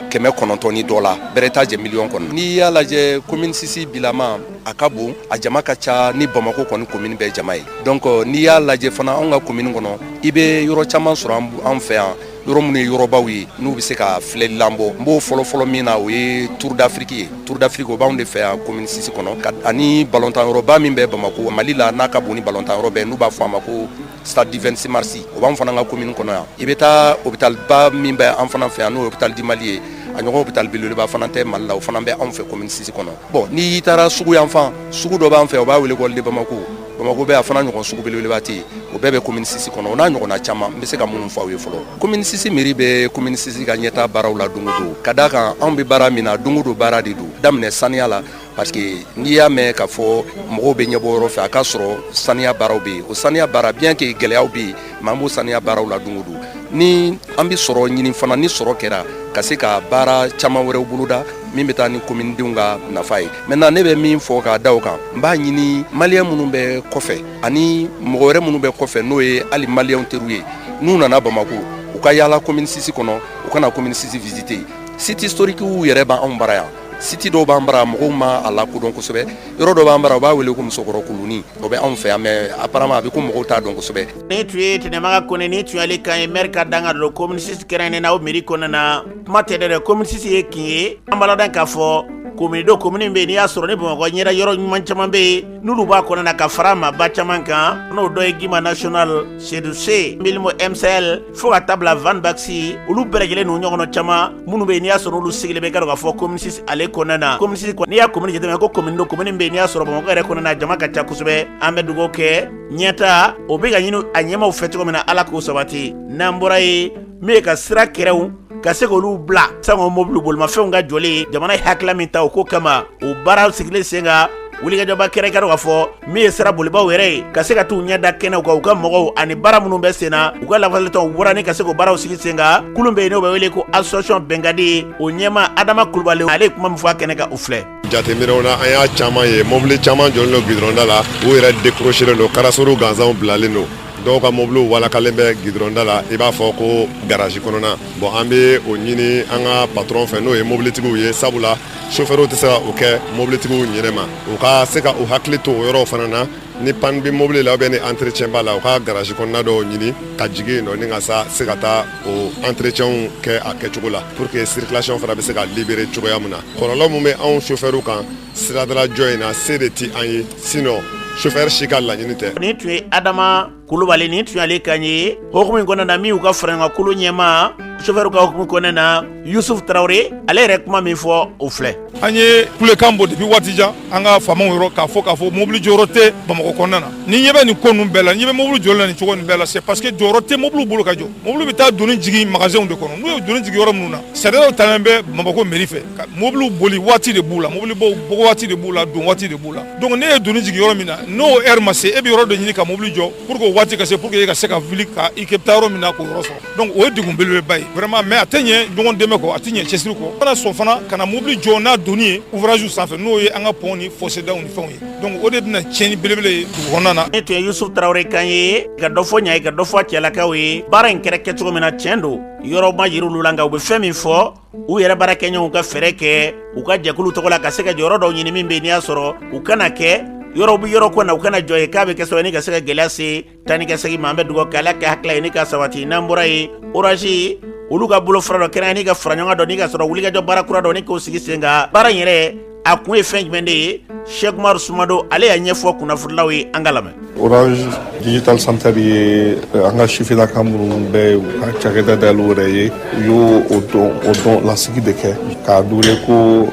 900,000 ni dɔ la, bɛrɛ t'a jɛ miliyɔn kɔnɔ. N'i y'a lajɛ, commune 6 bilama, a ka bon, a jama ka ca ni Bamakɔ kɔni commune bɛɛ jama ye. Donc n'i y'a lajɛ fana, anw ka commune kɔnɔ, i bɛ yɔrɔ caman sɔrɔ an fɛ yan, yɔrɔ minnu ye yɔrɔbaw ye, n'u bɛ se ka filɛlilan bɔ. N b'o fɔlɔfɔlɔ min na, o ye Tour d'Afrique ye. Tour d'Afrique, o b'anw de fɛ yan commune 6 kɔnɔ, ani balontan yɔrɔba min bɛ Bamakɔ, Mali la, n'a ka bon ni balontan yɔrɔ bɛɛ, n'u b'a fɔ a ma ko stade du 26 mars, o b'anw fana ka commune kɔnɔ yan. I bɛ taa hôpital ba min bɛ an fana fɛ yan, n'o ye hôpital du Mali ye, a ɲɔgɔn hôpital belebeleba fana tɛ Mali la, o fana bɛ anw fɛ commune 6 kɔnɔ. Bon, n'i taara sugu yan fan, sugu dɔ b'an fɛ, o b'a wele ko de Bamako. Bamakɔ bɛ a fana ɲɔgɔn sugu belebeleba tɛ yen, o bɛɛ bɛ commune 6 kɔnɔ, o n'a ɲɔgɔnna caman, n bɛ se ka minnu fɔ aw ye fɔlɔ. Commune 6 mairie bɛ commune 6 ka ɲɛtaa baaraw la don o don, ka d'a kan anw bɛ baara min na, don o don baara de don, daminɛ saniya la, parce que n'i y'a mɛn k'a fɔ mɔgɔw bɛ ɲɛbɔ yɔrɔ fɛ, a k'a sɔrɔ saniya baaraw bɛ yen. O saniya baara, bien que gɛlɛyaw bɛ yen, mais an b'o saniya baaraw la don o don. Ni an bɛ sɔrɔ ɲini fana, ni sɔrɔ kɛra, ka se ka baara caman wɛrɛw boloda min bɛ taa ni kominidenw ka nafa ye. Maintenant, ne bɛ min fɔ k'a da o kan, n b'a ɲini maliyɛn minnu bɛ kɔfɛ ani mɔgɔ wɛrɛ minnu bɛ kɔfɛ, n'o ye hali maliyɛnw teriw ye, n'u nana Bamakɔ, u ka yaala commune 6 kɔnɔ, u ka na commune 6 visiter. Site historique yɛrɛ b'anw bara yan, site dɔw b'an bara, mɔgɔw ma a lakodɔn kosɛbɛ. Yɔrɔ dɔ b'an bara, u b'a wele ko Musokɔrɔ kuluni, o bɛ anw fɛ yan, mais apparemment a bɛ ko mɔgɔw t'a dɔn kosɛbɛ. Nin tun ye Tɛnɛmaga Kone, nin tun y'ale kan ye, maire ka danga don commune 6 kɛrɛnkɛrɛnnen na, o mairie kɔnɔna na. Kuma tɛ dɛ, commune 6 ye kin ye. An b'a ladɔn k'a fɔ commune don, commune bɛ yen, n'i y'a sɔrɔ ni Bamakɔ ɲɛra, yɔrɔ ɲuman caman bɛ yen n'olu b'a kɔnɔna na, ka fara maaba caman kan, n'o dɔ ye Guimain National, Seydou C, Milimo MCL, fo ka taa bila Van Baxi, olu bɛɛ lajɛlen n'u ɲɔgɔnna caman minnu bɛ yen, n'i y'a sɔrɔ olu sigilen bɛ, ka dɔn k'a fɔ commune 6 ale kɔnɔna na. Commune 6, n'i y'a commune jateminɛ, ko commune don, commune bɛ yen, n'i y'a sɔrɔ Bamakɔ yɛrɛ kɔnɔna na, jama ka ca kosɛbɛ. An bɛ dugawu kɛ, ɲɛta o bɛ ka ɲini a ɲɛmaaw fɛ cogo min na, Ala k'o sabati. N'an bɔra yen, min ye ka sira kɛrɛw ka se k'olu bila sango mobili bolimafɛnw ka jɔlen, jamana ye hakilila min ta o ko kama, o baara sigilen sen kan, wulikajɔba kɛra. Ka dɔn k'a fɔ min ye sira bolibaw yɛrɛ ye, ka se ka t'u ɲɛ da kɛnɛw kan, u ka mɔgɔw ani baara minnu bɛ sen na, u ka lafasalitɔnw bɔra ni ka se k'o baaraw sigi sen kan. Kulun bɛ yen, n'o bɛ wele ko association Bɛnkadi, o ɲɛmaa Adama Kulubali, ale ye kuma min fɔ a kɛnɛ kan, o filɛ. Jateminɛw na, an y'a caman ye, mobili caman jɔlen don gidɔrɔnda la, u yɛrɛ décrochelen don, karasoriw gansanw bilalen don, dɔw ka mobiliw walakalen bɛ gidɔrɔnda la, i b'a fɔ ko garaji kɔnɔna. Bon, an bɛ o ɲini an ka patron fɛ, n'o ye mobilitigiw ye, sabula chauffeurw tɛ se ka o kɛ mobilitigiw ɲɛnɛ ma, u ka se ka u hakili to o yɔrɔw fana na. Ni panne bɛ mobili la ou bien ni entretien b'a la, u ka garaji kɔnɔna dɔw ɲini ka jigin yen nɔ, ni ka sa se ka taa o entretienw kɛ a kɛcogo la, pour que circulation fana bɛ se ka libérer cogoya min na. Kɔlɔlɔ min bɛ anw chauffeurw kan siradala jɔ in na, se de tɛ an ye, sinon chauffeur si ka laɲini tɛ. Nin tun ye Adama Kulubali, nin tun y'ale kan ye hokumu in kɔnɔna na, min y'u ka faraɲɔgɔnkulu ɲɛmaa. sofɛriw ka hukumu kɔnɔna na, Yusuf Tarawele, ale yɛrɛ kuma min fɔ, o filɛ. An ye kulekan bɔ depuis waati jan an ka faamaw yɔrɔ k'a fɔ mobili jɔyɔrɔ tɛ Bamakɔ kɔnɔna na. Ni ɲɛ bɛ nin ko ninnu bɛɛ la, ni ɲɛ bɛ mobili jɔlen na nin cogo nin bɛɛ la, c'est parce que jɔyɔrɔ tɛ mobili bolo ka jɔ. Mobili bɛ taa doni jigin magasinw de kɔnɔ. N'u ye doni jigin yɔrɔ minnu na, sariya dɔw talen bɛ Bamakɔ mairie fɛ. Mobiliw boli waati de b'u la, mobili bɔ waati de b'u la, don waati de b'u la. Donc ne ye doni jigin yɔrɔ min na, n'o heure ma se, e bɛ yɔrɔ dɔ ɲini ka mobili jɔ pour que o waati ka se, pour que e ka se ka wuli ka i kɛ taa yɔrɔ min na, k'o yɔrɔ sɔrɔ. Donc o ye degun belebeleba ye vraiment, mais a tɛ ɲɛ ɲɔgɔn dɛmɛ kɔ, a tɛ ɲɛ cɛsiri kɔ. Kana sɔn fana ka na mobili jɔ n'a doni ye ouvrage sanfɛ, n'o ye an ka pont ni fossé daw ni fɛnw ye. Donc o de bɛna tiɲɛni belebele ye dugu kɔnɔna na. Ne tun ye Yusuf Tarawele kan ye, ka dɔ fɔ ɲa ye, ka dɔ fɔ a cɛlakaw ye. Baara in kɛra kɛcogo min na, tiɲɛ don, yɔrɔ ma yiri olu la, nka u bɛ fɛn min fɔ, u yɛrɛ baarakɛɲɔgɔnw ka fɛɛrɛ kɛ u ka jɛkulu tɔgɔ la ka se ka jɔyɔrɔ dɔw ɲini min bɛ yen, n'i y'a sɔrɔ u kana kɛ yɔrɔ bɛ yɔrɔ ko na, u kana jɔ ye k'a bɛ kɛ sababu ye ka se ka gɛlɛya se taa ni ka segin ma. An bɛ dugawu kɛ, Ala ka hakili ye ni ka sabati. N'an bɔra yen, Orange, olu ka bolo fara dɔ kɛrɛnkɛrɛn ni ka fara ɲɔgɔn dɔ ni ka sɔrɔ wulikajɔ baara kura dɔ ni k'o sigi sen kan. Baara in yɛrɛ, a kun ye fɛn jumɛn de ye? Cheikh Umaru Sumado, ale y'a ɲɛfɔ kunnafonilaw ye, an ka lamɛn. Orange Digital Center ye an ka sifinnaka minnu bɛ u ka cakɛda dayɛlɛ u yɛrɛ ye, u y'o o don o don lasigi de kɛ k'a wele ko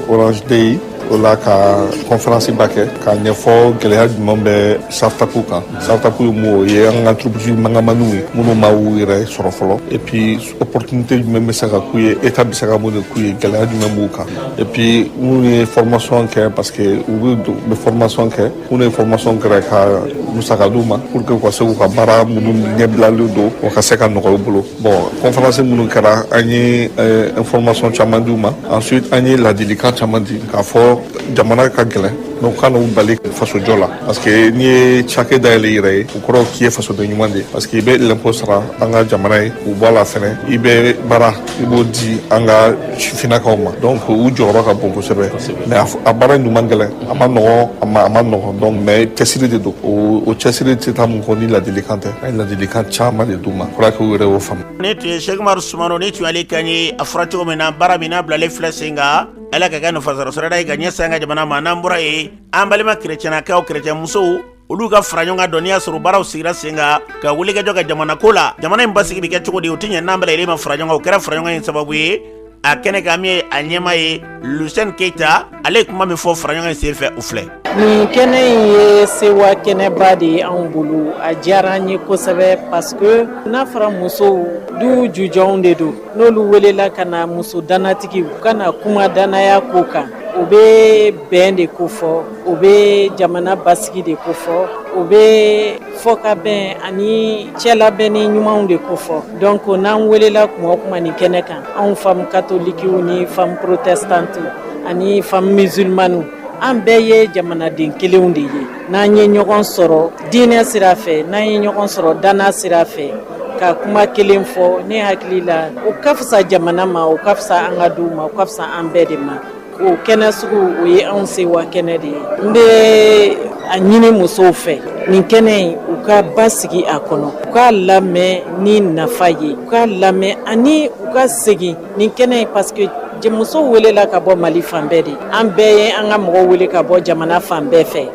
Orange Day. O la, ka conférence ba kɛ k'a ɲɛfɔ gɛlɛya jumɛn bɛ startup kan. Startup ye mun? O ye an ka entreprise mangamaniw ye minnu ma u yɛrɛ sɔrɔ fɔlɔ. Et puis opportunité jumɛn bɛ se ka k'u ye, état bɛ se ka mun de k'u ye, gɛlɛya jumɛn b'u kan? Et puis minnu ye formation kɛ, parce que u bɛ formation kɛ, minnu ye formation kɛra, ka musaka d'u ma pour que u ka se k'u ka baara minnu ɲɛbilalen don, o ka se ka nɔgɔya u bolo. Bon, conférence minnu kɛra, an ye information caman d'u ma. Ensuite, an ye ladilikan caman di k'a fɔ jamana ka gɛlɛn, mais u kana u bali fasojɔ la, parce que n'i ye cakɛ dayɛlɛ i yɛrɛ ye, o kɔrɔ k'i ye fasoden ɲuman de ye, parce que i bɛ l'impôt sara an ka jamana ye k'u bɔ a la fɛnɛ, i bɛ baara, i b'o di an ka sifinnakaw ma. Donc u jɔyɔrɔ ka bon kosɛbɛ, mais a baara in dun man gɛlɛn, a ma nɔgɔn, a ma nɔgɔn. Donc mais cɛsiri de don. O cɛsiri tɛ taa mun kɔ ni ladilikan tɛ. An ye ladilikan caman de d'u ma, fɔra k'u yɛrɛ y'o faamu. Ne tun ye Cheikh Umaru Sumano, ni tun y'ale kan ye. A fɔra cogo min na, baara min n'a bilalen filɛ sen kan, Ala ka kɛ nafasɔrɔ sirada ye ka ɲɛsin an ka jamana ma. N'an bɔra yen, an balima kerecɛnnakaw, kerecɛn musow, olu ka fara ɲɔgɔn kan dɔn, n'i y'a sɔrɔ baaraw sigira sen kan ka wulikajɔ kɛ jamana ko la. Jamana in basigi bɛ kɛ cogo di? O tɛ ɲɛ n'an bɛɛ lajɛlen ma fara ɲɔgɔn kan. O kɛra fara ɲɔgɔn in sababu ye a kɛnɛ kan. Min ye a ɲɛmaa ye, Lucien Keyita, ale ye kuma min fɔ fara ɲɔgɔn in sen fɛ, o filɛ. Nin kɛnɛ in ye sewa kɛnɛba de ye anw bolo. A diyara an ye kosɛbɛ, parce que n'a fɔra musow, du jujɔnw de don. N'olu welela ka na, muso danatigi, u ka na kuma danaya ko kan, o bɛ bɛn de kofɔ, o bɛ jamana basigi de kofɔ, o bɛ fɔkabɛn ani cɛlabɛnni ɲumanw de kofɔ. Donc n'an welela kuma o kuma nin kɛnɛ kan, anw femmes catholiques ni femmes protestantes ani femmes musulmanes, an bɛɛ ye jamanaden kelenw de ye. N'an ye ɲɔgɔn sɔrɔ diinɛ sira fɛ, n'an ye ɲɔgɔn sɔrɔ danna sira fɛ ka kuma kelen fɔ, ne hakili la, o ka fisa jamana ma, o ka fisa an ka duw ma, o ka fisa an bɛɛ de ma. O kɛnɛ sugu, o ye anw sewa kɛnɛ de ye. N bɛ a ɲini musow fɛ, nin kɛnɛ in, u ka basigi a kɔnɔ, u k'a lamɛn ni nafa ye, u k'a lamɛn ani u ka segin nin kɛnɛ in, parce que musow welela ka bɔ Mali fan bɛɛ de. An bɛɛ ye an ka mɔgɔw wele ka bɔ jamana fan bɛɛ fɛ.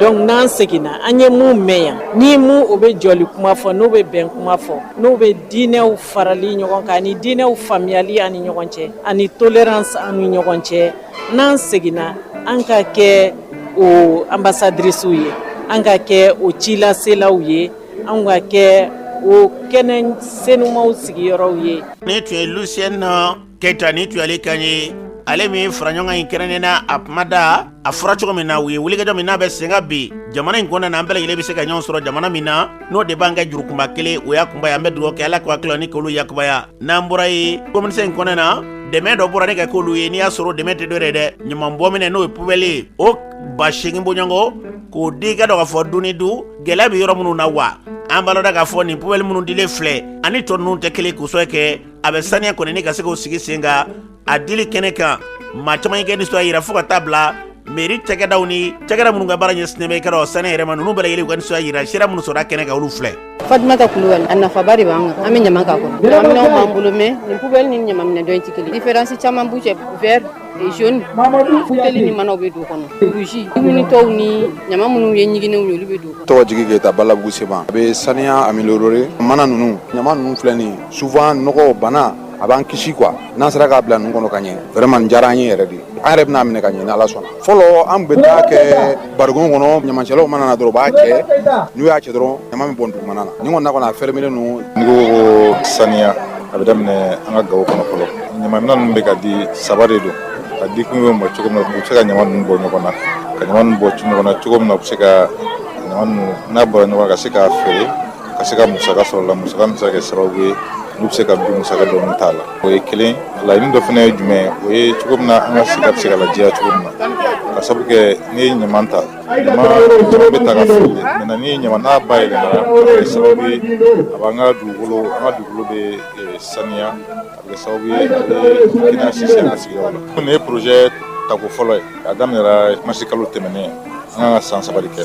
Donc n'an seginna, an ye mun mɛn yan, ni mun o bɛ jɔli kuma fɔ, n'o bɛ bɛn kuma fɔ, n'o bɛ diinɛw farali ɲɔgɔn kan ani diinɛw faamuyali ani ɲɔgɔn cɛ ani tolérance an ni ɲɔgɔn cɛ, n'an seginna, an ka kɛ o ambassadrices ye, an ka kɛ o cilaselaw ye, an ka kɛ o kɛnɛ senumaw sigiyɔrɔw ye. Ne tun ye Lucien Keyita, ni tun y'ale kan ye, ale min fara ɲɔgɔn in kɛrɛnnen a kuma da. A fɔra cogo min na, u ye wulikajɔ min n'a bɛ sen kan bi jamana in kɔnɔna na, an bɛɛ lajɛlen bɛ se ka ɲɔgɔn sɔrɔ jamana min na, n'o de b'an kɛ jurukunba kelen, o y'a kunba ye. An bɛ dugawu kɛ, Ala k'o hakili ni k'olu yakubaya. N'an bɔra yen, communauté in kɔnɔna na, dɛmɛ dɔ bɔra ne ka k'olu ye. N'i y'a sɔrɔ dɛmɛ tɛ dɔ yɛrɛ dɛ, ɲaman bɔ minɛ, n'o ye poubelle ye, o 8000 bɔɲɔgɔnko k'o di. I ka dɔn k'a fɔ du ni du gɛlɛya bɛ yɔrɔ minnu na wa, an b'a dɔn k'a fɔ nin poubelle minnu dilen filɛ ani tɔ ninnu tɛ kelen, k'o kɛ a bɛ saniya kɔni ni ka se k'o sigi sen kan. A dili kɛnɛ kan, maa caman kɛ nisɔn yira, fo ka taa bila mairie cakɛdaw ni cakɛda minnu ka baara ɲɛsinnen bɛ i ka dɔn saniya yɛrɛ ma, ninnu bɛɛ lajɛlen u ka nisɔn yira. Sira minnu sɔrɔ a kɛnɛ kan, olu filɛ. Fatumata Kulubali. A nafaba de b'an kan. An bɛ ɲama k'a kɔnɔ, ɲamaminɛnw b'an bolo, mais nin poubelle ni ɲamaminɛ dɔ in tɛ kelen. Différence caman b'u cɛ, vert Jaune, buteli ni manaw bɛ don kɔnɔ. Rouge, dumunitɔw ni ɲama minnu ye ɲiginnenw ye, olu bɛ don kɔnɔ. Tɔgɔ Jigi Keyita, Balabugu Seba. A bɛ saniya améliorer. Mana ninnu, ɲama ninnu filɛ nin ye, souvent nɔgɔ bana a b'an kisi quoi. N'an sera k'a bila ninnu kɔnɔ ka ɲɛ, vraiment nin diyara an ye yɛrɛ de. An yɛrɛ bɛna minɛ ka ɲɛ ni Ala sɔnna. Fɔlɔ, an bɛ taa kɛ barigon kɔnɔ, ɲamancɛlaw mana na dɔrɔn, u b'a cɛ. N'u y'a cɛ dɔrɔn, ɲama bɛ bɔn dugumana na. Nin kɔni na kɔni, a fermé don. N'i ko saniya, a bɛ daminɛ an ka gaw kɔnɔ fɔlɔ. Ɲamanminɛn ninnu bɛ ka di, saba de don. A di kun ye ma cogo min na, u bɛ se ka ɲama ninnu bɔ ɲɔgɔn na, ka ɲama ninnu bɔ ɲɔgɔn na cogo min na, u bɛ se ka ɲama ninnu n'a bɔra ɲɔgɔn na, ka se k'a feere, ka se ka musaka sɔrɔ la, musaka min bɛ se ka kɛ sababu ye n'u bɛ se ka du musaka dɔɔni t'a la. O ye kelen. Laɲini dɔ fana ye jumɛn ye? O ye cogo min na an ka sigida bɛ se ka lajɛya cogo min na, ka sababu kɛ n'i ye ɲaman ta, ɲama bɛ ta ka feere. Maintenant, n'i ye ɲama n'a bayɛlɛmara, a bɛ kɛ sababu ye a b'an ka dugukolo, an ka dugukolo bɛ saniya, a bɛ kɛ sababu ye a bɛ kɛnɛya sinsin an ka sigidaw la. Nin ye projet tako fɔlɔ ye. A daminɛra mars kalo tɛmɛnen. An kan ka san 3 de kɛ.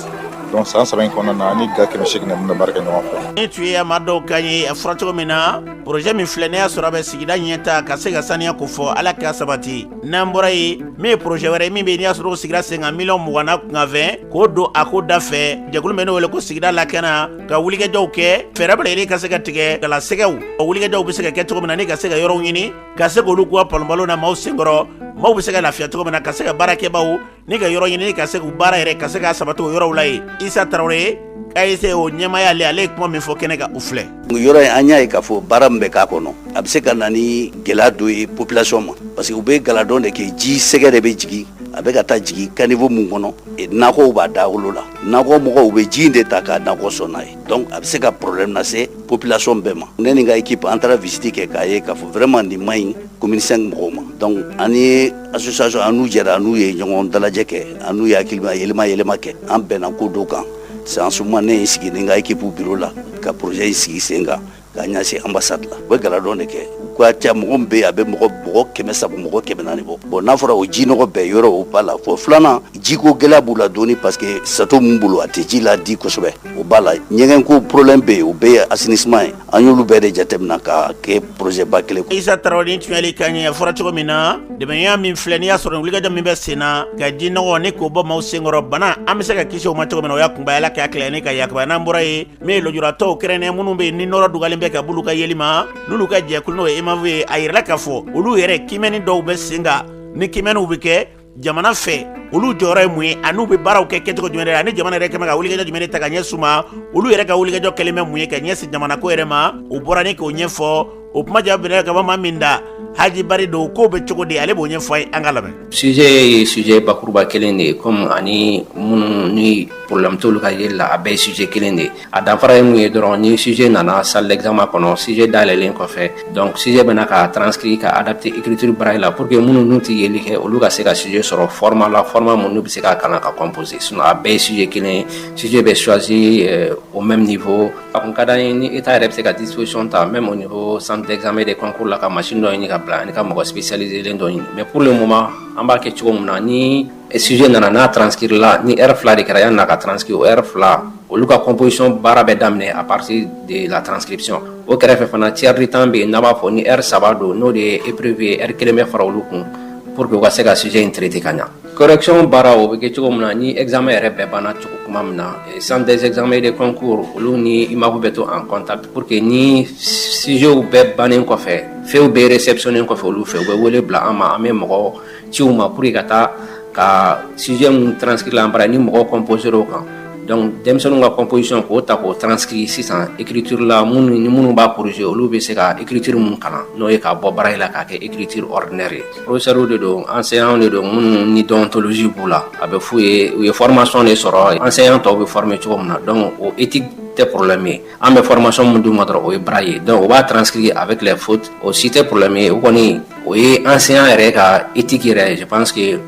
Donc san 3 in kɔnɔna na, ani ga 800 bɛna baara kɛ ɲɔgɔn fɛ. Ni tun ye maa dɔw kan ye, a fɔra cogo min na, projet min filɛ, ne y'a sɔrɔ a bɛ sigida ɲɛta ka se ka saniya ko fɔ, Ala ka sabati. N'an bɔra yen, min ye projet wɛrɛ ye min bɛ yen, n'i y'a sɔrɔ o sigira sen kan, miliyɔn 20 na kunkanfɛn k'o don a ko da fɛ, jɛkulu min n'o wele ko sigida lakana, ka wulikajɔw kɛ, fɛɛrɛ bɛɛ lajɛlen ka se ka tigɛ galasɛgɛw, o wulikajɔw bɛ se ka kɛ cogo min na, ni ka se ka yɔrɔw ɲini ka se k'olu ka palonpalon na maaw senkɔrɔ, maaw bɛ se ka lafiya cogo min na, ka se ka baarakɛbaw ni ka yɔrɔ ɲini ka se k'u baara yɛrɛ ka se ka sabati o yɔrɔw la yen. Isa Tarawele, AEC o ɲɛmaaya, ale ye kuma min fɔ kɛnɛ kan, o filɛ. Yɔrɔ in, an y'a ye k'a fɔ baara min bɛ k'a kɔnɔ, a bɛ se ka na ni gɛlɛya dɔ ye population ma, parce que u bɛ galadɔn de kɛ, ji sɛgɛ de bɛ jigin, a bɛ ka taa jigin caniveau mun kɔnɔ, nakɔw b'a dagolo la. Nakɔ mɔgɔw u bɛ ji in de ta k'a nakɔ sɔn n'a ye. Donc a bɛ se ka problème lase population bɛɛ ma. Ne ni n ka équipe, an taara visite kɛ k'a ye k'a fɔ vraiment nin man ɲi commune 5 mɔgɔw ma. Donc an ni association, an n'u jɛra, an n'u ye ɲɔgɔn dalajɛ kɛ, an n'u ye hakilima yɛlɛma yɛlɛma kɛ, an bɛnna ko dɔw kan. C'est en ce moment ne ye n sigi ni n ka équipe bureau la ka projet in sigi sen kan k'a ɲɛsin ambassade la. U bɛ galadɔn de kɛ, u ka ca, mɔgɔ min bɛ yen, a bɛ mɔgɔ 300, mɔgɔ 400 bɔ. Bon, n'a fɔra o ji nɔgɔ bɛɛ yɔrɔ, o b'a la. Fɔ filanan, jiko gɛlɛya b'u la dɔɔni, parce que château mun bolo, a tɛ ji la di kosɛbɛ, o b'a la. Ɲɛgɛnko problème bɛ yen, o bɛɛ ye assainissement ye. An y'olu bɛɛ de jateminɛ ka kɛ projet ba kelen. Isa Tarawele tiɲɛli ka ɲɛ. A fɔra cogo min na, dɛmɛya min filɛ, n'i y'a sɔrɔ wulikajɔ min bɛ sen na ka ji nɔgɔ ni k'o bɔ maaw senkɔrɔ, bana an bɛ se ka kisi o ma cogo min na, o y'a kunba. Ala k'a tila ni ka yakuba. N'an bɔra yen, min ye lujuratɔw kɛrɛnkɛrɛn minnu bɛ yen ni nɔrɔ dugalen bɛ ka b'olu ka yeli ma, n'olu ka jɛkulu n'o ye EMAV ye, a yirala k'a fɔ olu yɛrɛ kiimɛni dɔw bɛ sen kan. Ni kiimɛniw bɛ kɛ jamana fɛ, olu jɔyɔrɔ ye mun ye, ani u bɛ baaraw kɛ kɛcogo jumɛn de la, ani jamana yɛrɛ kɛmɛ ka wulikajɔ jumɛn de ta ka ɲɛsin u ma, olu yɛrɛ ka wulikajɔ kɛlen bɛ mun ye ka ɲɛsin jamana ko yɛrɛ ma, u bɔra ni k'o ɲɛfɔ. O kuma jaabi bɛna ka bɔ maa min da, Haji Bari don. K'o bɛ cogo di, ale b'o ɲɛfɔ an ye, an ka lamɛn. Sujet ye sujet bakuruba kelen de ye, comme ani minnu ni problème t'olu ka yeli la, a bɛɛ ye sujet kelen de ye. A danfara ye mun ye dɔrɔn, ni sujet nana salle d'examen kɔnɔ, sujet dayɛlɛlen kɔfɛ, donc sujet bɛna ka transcrire ka adapter écriture braille la, pour que minnu n'u tɛ yeli kɛ, olu ka se ka sujet sɔrɔ format la, format mun n'u bɛ se k'a kalan ka composer. Sinon a bɛɛ ye sujet kelen ye, sujet bɛ choisi au même niveau. A kun ka d'an ye ni état yɛrɛ bɛ se ka disposition ta, même au niveau centre d'examen des concours la, ka machine dɔ ɲini ka bila, ani ka mɔgɔ spécialisé dɔ ɲini. Mais pour le moment, an b'a kɛ cogo min na, ni sujet nana, n'a transcrire la, ni heure 2 de kɛra yanni n'a ka transcrire, o heure 2, olu ka composition baara bɛ daminɛ à partir de la transcription. O kɛrɛfɛ fana, tiers de temps bɛ yen, n'a b'a fɔ ni heure 3 don, n'o de ye épreuve ye, heure 1 bɛ fara olu kun pour que u ka se ka sujet in traiter ka ɲa. Correction baara, o bɛ kɛ cogo min na, ni examen yɛrɛ bɛɛ banna cogo kuma min na, centre des examens de concours, olu ni IMAV bɛ to en contact pour que ni sujet bɛɛ bannen kɔfɛ, feuilles bɛɛ réceptionné kɔfɛ olu fɛ, u bɛ wele bila an ma, an bɛ mɔgɔ ci u ma pour que ka taa ka sujet mun transcrire la an bara ni mɔgɔw composer o kan. Donc denmisɛnninw ka composition, k'o ta k'o transcrire sisan écriture la, minnu ni minnu b'a corriger, olu bɛ se ka écriture mun kalan, n'o ye k'a bɔ braille la k'a kɛ écriture ordinaire ye. Professeur de don, enseignant de don, minnu ni déontologie b'u la, a bɛ f'u ye, u ye formation de sɔrɔ, enseignant tɔw bɛ former cogo min na. Donc o éthique tɛ problème ye. An bɛ formation mun d'u ma dɔrɔn, o ye braille ye. Donc o b'a transcrire avec les fautes, o si tɛ problème ye. O kɔni, o ye enseignant yɛrɛ ka éthique yɛrɛ. Je pense que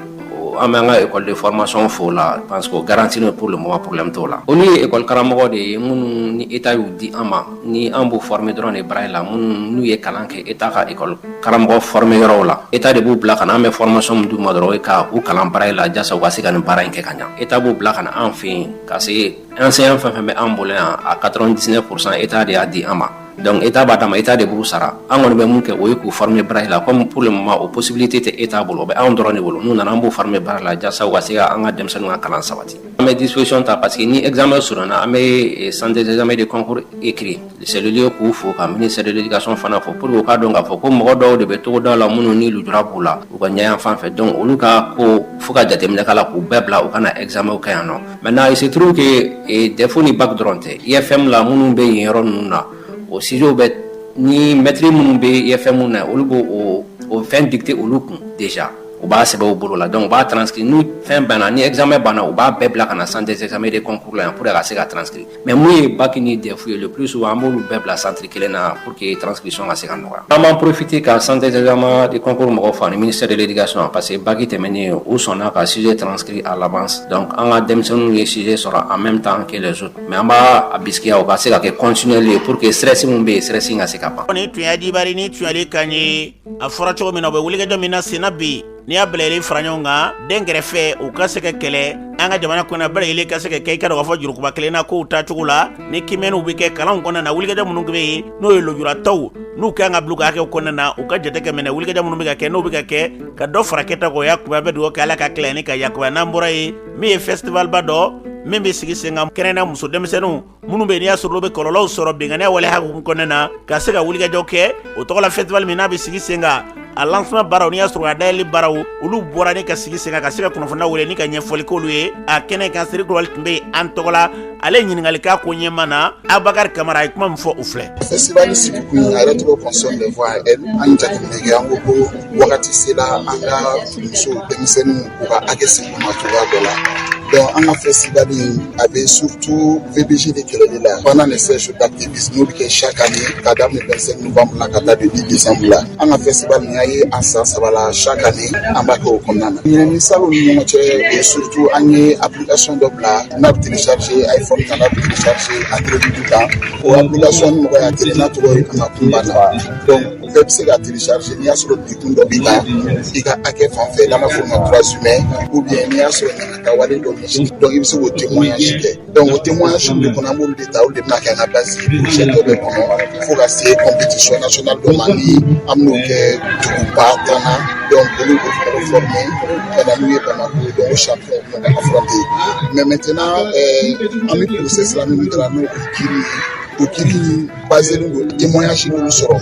an bɛ an ka école de formation fo la, parce que o garantie pour le moment, problème t'o la. Olu ye école karamɔgɔ de ye, minnu ni état y'u di an ma, ni an b'u former dɔrɔn de braille la, minnu n'u ye kalan kɛ état ka école karamɔgɔ former yɔrɔw la. État de b'u bila ka na. An bɛ formation min d'u ma dɔrɔn, o ye ka u kalan braille la, jasa u ka se ka nin baara in kɛ ka ɲa. État b'u bila ka na an fɛ yen, ka se enseignant fɛn fɛn bɛ an bolo yan, a 99 %, état de y'a di an ma. Donc État b'a d'a ma, État de b'u sara. An kɔni bɛ mun kɛ, o ye k'u former baara la. Comme pour le moment o possibilité tɛ État bolo, o bɛ anw dɔrɔn de bolo. N'u nana, an b'u former baara la jasa u ka se ka an ka denmisɛnninw ka kalan sabati. An bɛ disposition ta parce que ni examen surunna, an bɛ centre d'examen de concours écrit, c'est le lieu k'u fo, ka ministère de l'éducation fana fo, pour que u k'a dɔn k'a fɔ ko mɔgɔ dɔw de bɛ togodaw la minnu ni lujura b'u la u ka ɲɛyan fan fɛ. Donc olu ka ko fo ka jateminɛ k'a la k'u bɛɛ bila u ka na examen kɛ yan nɔ. Maintenant, il se trouve que DEF ni bac dɔrɔn tɛ, IFM la minnu bɛ yen yɔrɔ ninnu na, o sujet bɛ ni maître minnu bɛ IFM na, olu b'o o fɛn dicter olu kun déjà, u b'a sɛbɛn u bolo la. Donc u b'a transcrire. N'u fɛn banna, ni examen banna, u b'a bɛɛ bila ka na centre des examens de concours la yan pour que ka se ka transcrire. Mais mun ye bac ni DEF ye, le plus souvent an b'olu bɛɛ bila centre kelen na pour que transcription ka se ka nɔgɔya. An b'an profiter ka centre des examens de concours mɔgɔw fo ani ministère de l'éducation, parce que bac tɛmɛnen, u sɔnna ka sujet transcrit à l'avance. Donc an ka denmisɛnninw ye sujet sɔrɔ en même temps que les autres, mais an b'a bisikiya o ka se ka kɛ continuel ye pour que stress mun bɛ yen, stress ka se ka ban. Ni tun y'a dibari ni tuyali kan ye, a fɔra cogo min na, u bɛ wulikajɔ min na senna bi, n'i y'a bɛɛ fara ɲɔgɔn kan, den kɛrɛfɛ u ka se ka kɛlɛ an ka jamana kɔnɔ, bɛɛ lajɛlen ka se ka kɛ i ka dɔn k'a fɔ jurukuba kelen na kow taacogo la, ni kimɛniw bɛ kɛ kalanw kɔnɔna na, wulikajɔ minnu bɛ yen n'o ye lujuratɔw n'u kan ka bila u ka hakɛw kɔnɔna na, u ka jate ka minɛ. Wulikajɔ minnu bɛ ka kɛ, n'o bɛ ka kɛ ka dɔ fara kɛta kan, o y'a kunbɛ. An bɛ dugawu kɛ Ala ka tila ni ka yakubaya. N'an bɔra yen, min ye festival ba dɔ min bɛ sigi sen kan kɛrɛnkɛrɛnnenya muso denmisɛnninw minnu bɛ yen n'i y'a sɔrɔ olu bɛ kɔlɔlɔw sɔrɔ binkanniya wale hukumu kɔnɔna na, ka se ka wulikajɔ kɛ o tɔgɔ la, festival min n'a bɛ sigi sen kan, a lancement baaraw, n'i y'a sɔrɔ a dayɛlɛli baaraw, olu bɔra ni ka sigi sen kan ka se ka kunnafoniya wele ni ka ɲɛfɔli k'olu ye a kɛnɛ kan. Seri Kulubali tun bɛ yen an tɔgɔ la, ale ye ɲininkali k'a ko ɲɛma na. Abubakari Kamara a ye kuma min fɔ, o filɛ. Festival sigi kun, a yɛrɛ tɔgɔ Console des voix, an ye jateminɛ kɛ, an ko ko wagati sera an ka musow, denmisɛnninw, u ka hakɛ segin u ma cogoya dɔ la. Donc an ka festival in, a bɛ surtout VBG de kɛlɛli la pendant les 16 jours d'activisme, n'o bɛ kɛ chaque année ka daminɛ 25 novembre la ka taa bila 10 décembre la. An ka festival nin, y'a ye a san 3 la, chaque année an b'a kɛ o kɔnɔna na. Ɲinɛ ni salon ni ɲɔgɔn cɛ, et surtout an ye application dɔ bila n'a bɛ télécharger iPhone kan, n'a bɛ télécharger Android kan. O application ni mɔgɔ y'a télé, n'a tɔgɔ ye An ka kun b'a la. Donc bɛɛ bɛ se ka télécharger n'i y'a sɔrɔ degun dɔ b'i kan i ka hakɛ fan fɛ, n'an b'a fɔ o ma droits humains, ou bien n'i y'a sɔrɔ ɲangata wale dɔ ɲɛsin, donc i bɛ se k'o témoignage kɛ. Donc o témoignage de kɔnɔ, an b'olu de ta, olu de bɛna kɛ an ka base ye projet dɔ bɛ kɔnɔ fo ka se compétition nationale dɔ ma ni an bɛn'o kɛ duguba tan na. Donc olu b'o fana former ka na n'u ye Bamakɔ. Donc o champion bɛ ɲɔgɔn affronter. Mais maintenant an bɛ process la min kɛra, n'o ye kiiri ye, o kiiri in basé don témoignage minnu sɔrɔ,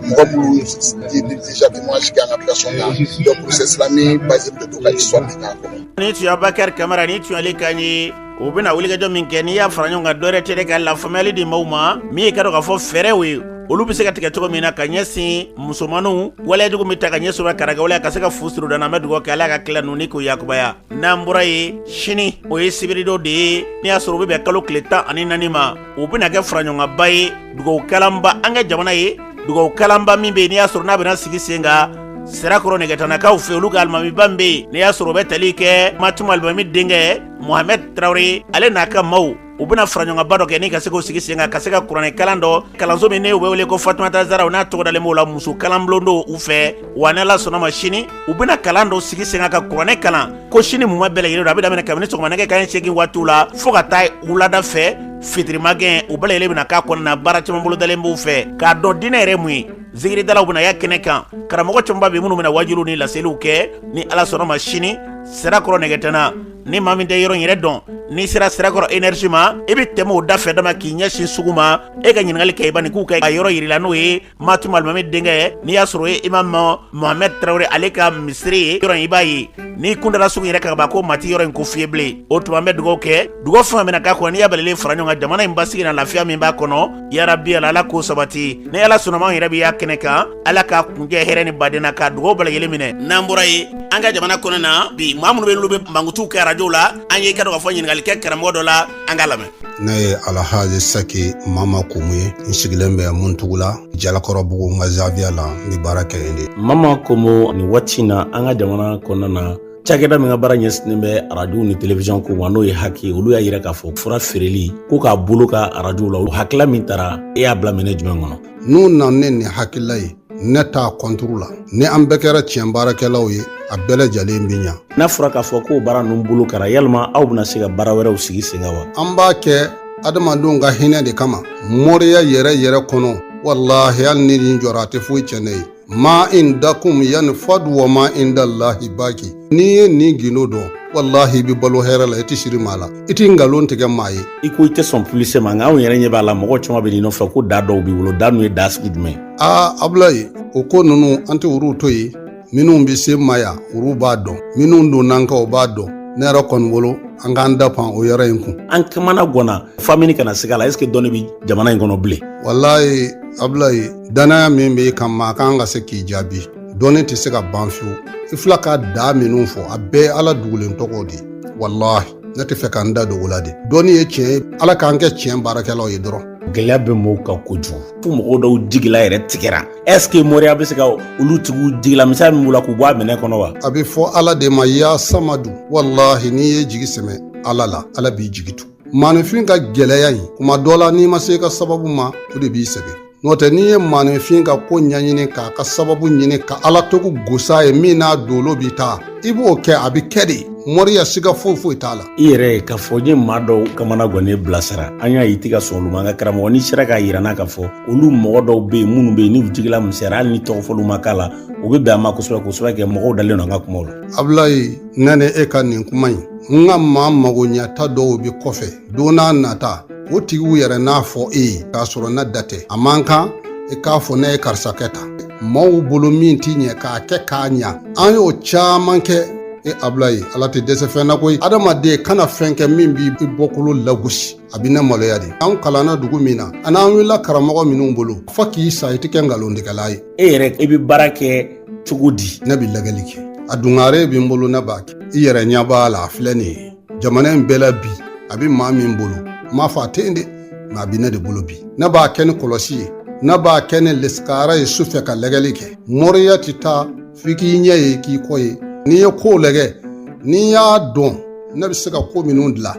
mɔgɔ minnu ye déjà témoignage kɛ an ka application kan. Donc process la min basé don ka histoire de k'a kɔnɔ. Ni tun ye Abubakari Kamara, ni tun y'ale kan ye. U bɛna wulikajɔ min kɛ, n'i y'a fara ɲɔgɔn kan, dɔwɛrɛ tɛ dɛ, ka lafaamuyali di maaw ma min ye ka dɔn k'a fɔ fɛɛrɛw ye olu bɛ se ka tigɛ cogo min na ka ɲɛsin musomaninw waleyajugu min ta ka ɲɛsin u ma, karakawaleya ka se ka fu siri u da. An bɛ dugawu kɛ Ala ka tila ninnu ni k'o yakubaya. N'an bɔra yen, sini o ye sibiridon de ye, n'i y'a sɔrɔ u bɛ bɛn kalo tile 14 ma, u bɛna kɛ faraɲɔgɔnkanba ye, dugawu kalanba an ka jamana ye, dugawu kalanba min bɛ yen n'i y'a sɔrɔ n'a bɛna sigi sen kan Sirakɔrɔ Nɛgɛtanakaw fɛ, olu ka alimamiba min bɛ yen n'i y'a sɔrɔ o bɛ tali kɛ Matumu alimami denkɛ Mohamɛd Tarawele, ale n'a ka maaw, u bɛna faraɲɔgɔnkanba dɔ kɛ ni ka se k'o sigi sen kan, ka se ka kuranɛ kalan dɔ kalanso min ne u bɛ wele ko Fatumata Zaraw, n'a tɔgɔ dalen b'o la, muso kalanbulon don u fɛ wa. Ni Ala sɔnna ma, sini u bɛna kalan dɔ sigi sen kan ka kuranɛ kalan ko sini mumɛ bɛɛ lajɛlen don. A bɛ daminɛ kabini sɔgɔma nɛgɛ kanɲɛ 8 waatiw la fo ka taa wulada fɛ fitirimakɛ, u bɛɛ lajɛlen bɛna k'a kɔnɔna. Baara caman bolodalen b'u fɛ k'a dɔn diinɛ yɛrɛ mun ye. Zikiridalaw bɛna y'a kɛnɛ kan, karamɔgɔ camanba bɛ minnu bɛna wajuliw ni laseliw kɛ. Ni Ala sɔnna ma, sini Sirakɔrɔ Nɛgɛtana, ni maa min tɛ yɔrɔ in yɛrɛ dɔn, n'i sera Sirakɔrɔ énergie ma, i bɛ tɛmɛ o da fɛ dama k'i ɲɛsin sugu ma, e ka ɲininkali kɛ i bani k'u ka yɔrɔ yir'i la, n'o ye Matumu alimami denkɛ, n'i y'a sɔrɔ o ye imam Mohamɛd Tarawele ale ka misiri ye. Yɔrɔ in i b'a ye n'i kun dara sugu yɛrɛ kan ka ban, ko maa tɛ yɔrɔ in ko f'i ye bilen. O tuma an bɛ dugawu kɛ, dugawu fɛn fɛn bɛna k'a kɔnɔ, n'i y'a bɛɛ lajɛlen fara ɲɔgɔn kan, jamana in basigi na lafiya min b'a kɔnɔ, yarabi Ala k'o sabati. Ni Ala sɔnna ma, anw yɛrɛ bɛ y'a kɛnɛ kan. Ala k'a kuncɛ hɛrɛ ni baden na, ka dugawu bɛɛ lajɛlen minɛ. N'an bɔra yen, an ka jamana kɔnɔ na bi, maa minnu bɛ n'olu bɛ mankutuw kɛ arajow la, an ye ka dɔn k'a fɔ ɲininkali kɛ karamɔgɔ dɔ la, an k'a lamɛn. Ne ye Alhaji Saki Mama Komu ye, n sigilen bɛ Muntugula, Jalakɔrɔbugu, n ka zaviya la, n bɛ baara kɛ yen de. Mama Komo, nin waati na an ka jamana kɔnɔna na, cakɛda min ka baara ɲɛsinnen bɛ arajow ni telewisɔn ko ma, n'o ye HAC, olu y'a yira k'a fɔ fura feereli ko k'a bolo ka arajow la, o hakilila min tara, e y'a bila minɛ jumɛn kɔnɔ? N'u nana ni nin hakilila ye, ne t'a contre la. Ni an bɛɛ kɛra tiɲɛ baarakɛlaw ye, a bɛɛ lajɛlen bɛ ɲa. N'a fɔra k'a fɔ k'o baara ninnu bolo kara, yalima aw bɛna se ka baara wɛrɛw sigi sen kan wa? An b'a kɛ adamadenw ka hinɛ de kama, moriya yɛrɛ yɛrɛ kɔnɔ. Walahi hali ni nin jɔra a tɛ foyi tiɲɛ ne ye. Ma indakum yanfadu wa ma indallahi baki. N'i ye nin gindo dɔn, walahi i bɛ balo hɛrɛ la, i tɛ siri maa la, i tɛ nkalon tigɛ maa ye. I ko i tɛ sɔn publicité ma, nka anw yɛrɛ ɲɛ b'a la, mɔgɔ caman bɛ n'i nɔfɛ ko da dɔw b'i bolo. Da ninnu ye da sugu jumɛn ye? Aa Abulayi, o ko ninnu an tɛ olu to yen. Minnu bɛ se ma yan, olu b'a dɔn. Minnu donna an kan, o b'a dɔn. Ne yɛrɛ kɔni bolo, an k'an da pan o yɔrɔ in kun. An kamana ganna famini kana siga la, est ce que dɔnni bɛ jamana in kɔnɔ bilen? Walayi Abulayi, danaya min b'i kan, maa kan ka se k'i jaabi. Dɔnni tɛ se ka ban fiyewu. I fila ka da minnu fɔ, a bɛɛ ye Ala dugulen tɔgɔw de ye. Walahi ne tɛ fɛ ka n da dogo la de. Dɔnni ye tiɲɛ ye, Ala k'an kɛ tiɲɛ baarakɛlaw ye dɔrɔn. Gɛlɛya bɛ mɔgɔw kan kojugu, fo mɔgɔw dɔw jigila yɛrɛ tigɛra. Est ce que moriya bɛ se ka olu tigiw jigila misɛnya min b'u la k'u bɔ a minɛ kɔnɔ wa? A bɛ fɔ Ala de ma ya samadu. Walahi n'i ye jigi sɛmɛ Ala la, Ala b'i jigi tu. Maaninfin ka gɛlɛya in, kuma dɔ la n'i ma se i ka sababu ma, o de b'i sɛgɛn. N'o tɛ, n'i ye maaninfin ka ko ɲɛɲini, k'a ka sababu ɲini, ka Ala togo gosa ye min n'a dolo b'i ta, i b'o kɛ, a bɛ kɛ de. Moriya siga foyi foyi t'a la. I yɛrɛ ye k'a fɔ n ye maa dɔw kamana gannen bilasira, an y'a ye i tɛ ka sɔn olu ma. Nka karamɔgɔ, n'i sera k'a yira n na k'a fɔ olu mɔgɔ dɔw bɛ yen minnu bɛ yen n'u jigila misɛnyara, hali ni tɔgɔ fɔliw ma k'a la, o bɛ bɛn a ma kosɛbɛ kosɛbɛ, kɛ mɔgɔw dalen don an ka kumaw la. Abulayi, ne ni e ka nin kuma in, n ka maa magoɲɛta dɔw bɛ kɔfɛ, don n'a nata o tigiw yɛrɛ n'a fɔ e ye k'a sɔrɔ ne da tɛ. A man kan i k'a fɔ ne ye karisa kɛ tan. Maaw bolo min tɛ ɲɛ k'a kɛ k'a ɲa, an y'o caman kɛ. E Abulayi, Ala tɛ dɛsɛ fɛn na koyi. Adamaden kana fɛn kɛ min b'i bɔkolo lagosi, a bɛ ne maloya de. An kalanna dugu min na, ani an wulila karamɔgɔ minnu bolo, fo k'i sa i tɛ kɛ nkalontigɛla ye. E yɛrɛ, i bɛ baara kɛ cogo di? Ne bɛ lagɛli kɛ, a dungare bɛ n bolo, ne b'a kɛ. I yɛrɛ ɲɛ b'a la, a filɛ nin ye jamana in bɛɛ la bi, a bɛ maa min bolo, n m'a fɔ a tɛ yen dɛ, mɛ a bɛ ne de bolo bi. Ne b'a kɛ ni kɔlɔsi ye, ne b'a kɛ ni lesikara ye su fɛ ka lagɛli kɛ. Moriya tɛ taa f'i k'i ɲɛ ye, k'i kɔ ye. N'i ye kow lagɛ, n'i y'a dɔn ne bɛ se ka ko minnu dilan,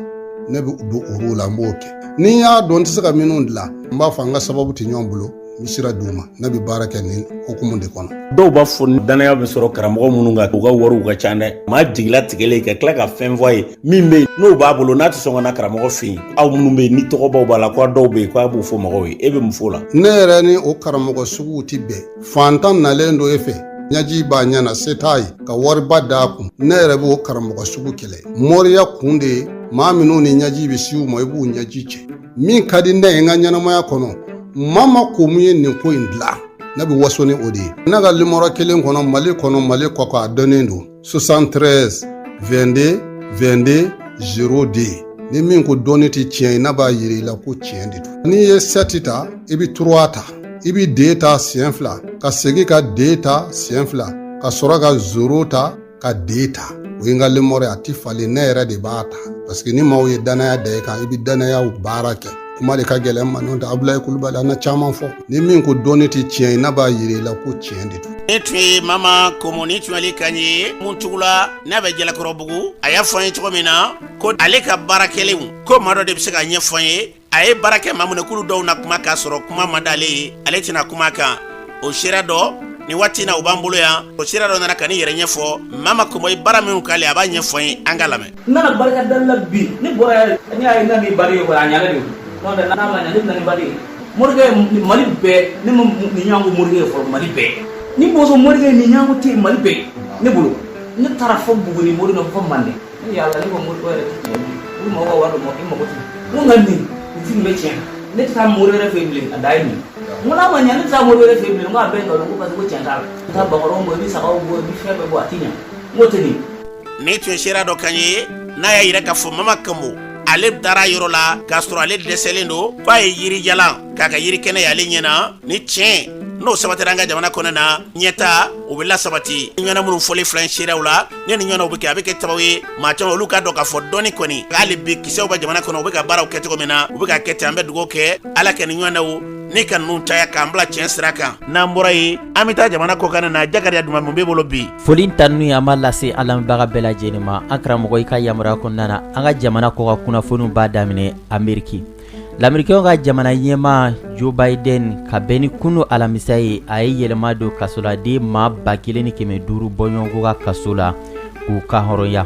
ne bɛ don olu la, n b'o kɛ. N'i y'a dɔn n tɛ se ka minnu dilan, n b'a fɔ an ka sababu tɛ ɲɔgɔn bolo, n bɛ sira d'u ma. Ne bɛ baara kɛ nin hukumu de kɔnɔ. Dɔw b'a fɔ danaya bɛ sɔrɔ karamɔgɔ minnu kan, u ka wariw ka ca dɛ. Maa jigila tigɛlen ka tila ka fɛn fɔ a ye min bɛ yen n'o b'a bolo, n'a tɛ sɔn ka na karamɔgɔ fɛ yen. Aw minnu bɛ yen ni tɔgɔbaw b'a la, ko dɔw bɛ yen k'a b'o fɔ mɔgɔw ye, e bɛ mun fɔ o la? Ne yɛrɛ ni o karamɔgɔ suguw tɛ bɛn. Fantan nalen don e fɛ, ɲɛji b'a ɲɛ na, se t'a ye ka wariba d'a kun. Ne yɛrɛ b'o karamɔgɔ sugu kɛlɛ. Moriya kun de ye maa minnu ni ɲɛji bɛ si u ma, i b'u ɲɛji cɛ. Min ka di ne ye n ka ɲɛnamaya kɔnɔ, Mama Komu ye nin ko in dilan, ne bɛ waso ni o de ye. Ne ka limɔrɔ kelen kɔnɔ, Mali kɔnɔ, Mali kɔkan, a dɔnnen don, 73 22 22 02. Ni min ko dɔnni tɛ tiɲɛ ye, ne b'a yira i la ko tiɲɛ de don. N'i ye sept ta, i bɛ trois ta, i bɛ deux ta siɲɛ fila, ka segin ka deux ta siɲɛ fila, ka sɔrɔ ka zéro ta ka deux ta. O ye n ka limɔrɔ ye, a tɛ falen, ne yɛrɛ de b'a ta. Parce que ni maaw ye danaya da i kan, i bɛ danayaw baara kɛ. Kuma de ka gɛlɛn ma, n'o tɛ Abulayi Kulubali, an na caman fɔ. Ni min ko dɔnni tɛ tiɲɛ ye, ne b'a yira i la ko tiɲɛ de don. Ne tun ye Mama Komo ni tun y'ale kan ye Muntugula, n'a bɛ Jalakɔrɔbugu. A y'a fɔ an ye cogo min na ko ale ka baara kɛlenw, ko maa dɔ de bɛ se k'a ɲɛfɔ an ye. A ye baara kɛ maa minnu k'olu dɔw na kuma, k'a sɔrɔ kuma man d'ale ye, ale tɛna kuma kan. O seereya dɔ nin waati na, o b'an bolo yan. O seereya dɔ nana ka n'i yɛrɛ ɲɛfɔ. Mama Komo ye baara minnu k'ale, a b'a ɲɛfɔ an ye, an k'a lamɛn. N nana barika dali la bi, ne bɔra yan, ne y'a ye n nana ni bari ye, a ɲana de. N'o tɛ, n'a ma ɲa, ne bɛ na ni bari ye. Morikɛ, Mali bɛɛ, ne ma nin ɲɔgɔn ko morikɛ ye fɔlɔ Mali bɛɛ. Ni bozo morikɛ nin ɲɔgɔn tɛ yen Mali bɛɛ ne bolo. Ne taara fo Buguni mori nɔfɛ, fo Manden. Ne yaala, ne ko morikɛ yɛrɛ tɛ tiɲɛ ye, olu mɔgɔw ka wari dɔ ma, i mago tɛ. N ko nka nin fin bɛ tiɲɛ, ne tɛ taa mori wɛrɛ fɛ yen bilen, a dan ye nin ye. N ko n'a ma ɲa, ne tɛ taa mori wɛrɛ fɛ yen bilen. N ko a bɛɛ ye nkalon, ko parce que ko tiɲɛ t'a la. I bɛ taa bakɔrɔnw bɔ, i bɛ sagaw bɔ, i bɛ fɛn bɛɛ bɔ, a tɛ ɲa. N k'o tɛ nin. Nin tun ye seereya dɔ kan ye, n'a y'a yira k'a fɔ Mama Kamo ale taara yɔrɔ la k'a sɔrɔ ale dɛsɛlen don, k'a ye yirijalan k'a ka yiri kɛnɛ y'ale ɲɛ na. Ni tiɲɛ n'o sabatira an ka jamana kɔnɔ na, ɲɛta o bɛ lasabati. Ɲɔgɔnna minnu fɔlen filɛ seereyaw la, ne ni ɲɔgɔnnaw bɛ kɛ, a bɛ kɛ sababu ye maa caman olu k'a dɔn k'a fɔ dɔnni kɔni hali bi kisɛw bɛ jamana kɔnɔ, u bɛ ka baaraw kɛ cogo min na, u bɛ ka kɛ ten. An bɛ dugawu kɛ Ala ka nin ɲɔgɔnnaw ne ka ninnu caya k'an bila tiɲɛ sira kan. N'an bɔra yen, an bɛ taa jamana kɔkan na. Jakariya Duma, mun b'e bolo bi? Foli tanuni an b'a lase an lamɛnbaga bɛɛ lajɛlen ma. An karamɔgɔ, i ka yamaruya kɔnɔna na, an ka jamana kɔkan kunnafoniw b'a daminɛ Ameriki. Lamerikɛnw ka jamana ɲɛmaa Joe Biden, ka bɛn ni kunu alamisa ye, a ye yɛlɛma don kasoladen maa 1500 bɔɲɔgɔnko ka kaso la k'u kanhɔrɔnya,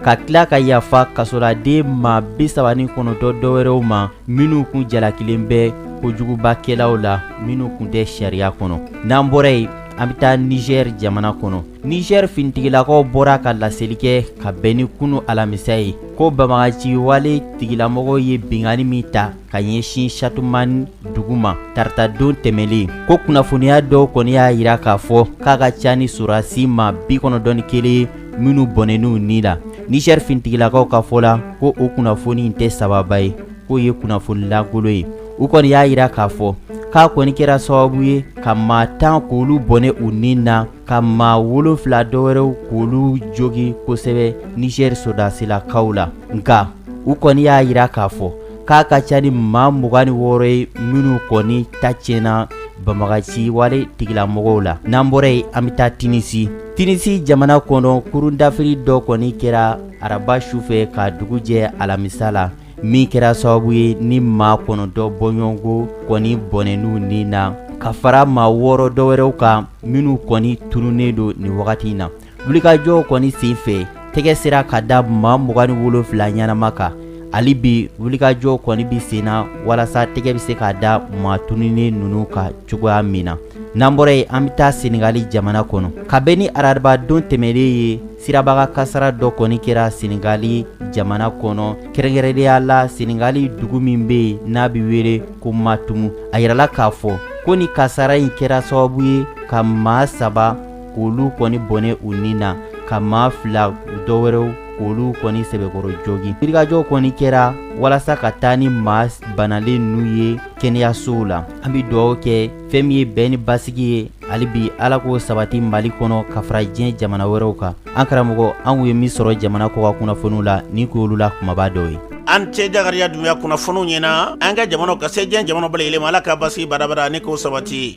ka tila ka yafa kasoladen maa 39 dɔwɛrɛw ma minnu kun jalakilen bɛ. kojugubakɛlaw la minnu kun tɛ sariya kɔnɔ. N'an bɔra yen, an bɛ taa Niger jamana kɔnɔ. Niger finitigilakaw bɔra ka laseli kɛ ka bɛn ni kunu alamisa ye ko banbagaci wale tigilamɔgɔw ye binkanni min ta ka ɲɛsin Chatumani dugu ma taratadon tɛmɛlen, ko kunnafoniya dɔw kɔni y'a yira k'a fɔ k'a ka ca ni sɔrɔdasi maa 91 minnu bɔnɛn'u ni la. Niger finitigilakaw ka fɔ la ko o kunnafoni in tɛ sababa ye, k'o ye kunnafoni lankolon ye. U kɔni y'a yira k'a fɔ k'a kɔni kɛra sababu ye ka maa 10 k'olu bɔnɛ u ni na, ka maa 7 dɔwɛrɛw k'olu jogin kosɛbɛ Niger sɔrɔdasilakaw la. Nka u kɔni y'a yira k'a fɔ k'a ka ca ni maa 26 ye minnu kɔni ta tiɲɛna banbagaci wale tigilamɔgɔw la. N'an bɔra yen, an bɛ taa Tinisi. Tinisi jamana kɔnɔ, kurundafiri dɔ kɔni kɛra araba su fɛ ka dugu jɛ alamisa la, min kɛra sababu ye ni maa 9 bɔɲɔgɔnko kɔni bɔnɛn'u ni na, ka fara maa 6 dɔwɛrɛw kan minnu kɔni tununnen don nin wagati in na. Wulikajɔw kɔni sen fɛ, tɛgɛ sera ka da maa 27 ɲɛnama kan. Hali bi wulikajɔw kɔni bɛ sen na walasa tɛgɛ bɛ se ka da maa tununnen ninnu kan cogoya min na. N'an bɔra yen, an bɛ taa Senegali jamana kɔnɔ. Ka bɛn ni arabadon tɛmɛnen ye, sirabaga kasara dɔ kɔni kɛra Senegali jamana kɔnɔ, kɛrɛnkɛrɛnnenya la Senegali dugu min bɛ yen n'a bɛ wele ko Matumu. A yirala k'a fɔ ko ni kasara in kɛra sababu ye ka maa 3 k'olu kɔni bɔnɛ u ni na, ka maa 2 dɔwɛrɛw k'olu kɔni sɛbɛkɔrɔ jogin. Wulikajɔw kɔni kɛra walasa ka taa ni maa banalen ninnu ye kɛnɛyasow la. An bɛ dugawu kɛ fɛn min ye bɛn ni basigi ye, hali bi Ala k'o sabati Mali kɔnɔ ka fara diɲɛ jamana wɛrɛw kan. An karamɔgɔ, an kun ye min sɔrɔ jamana kɔkan kunnafoniw la, nin kun y'olu la kumaba dɔw ye. An cɛ Jakariya Dunbiya kunnafoniw ɲɛna an ka jamana ka se diɲɛ jamana bɛɛ lajɛlen ma. Ala ka basigi badabada ani k'o sabati.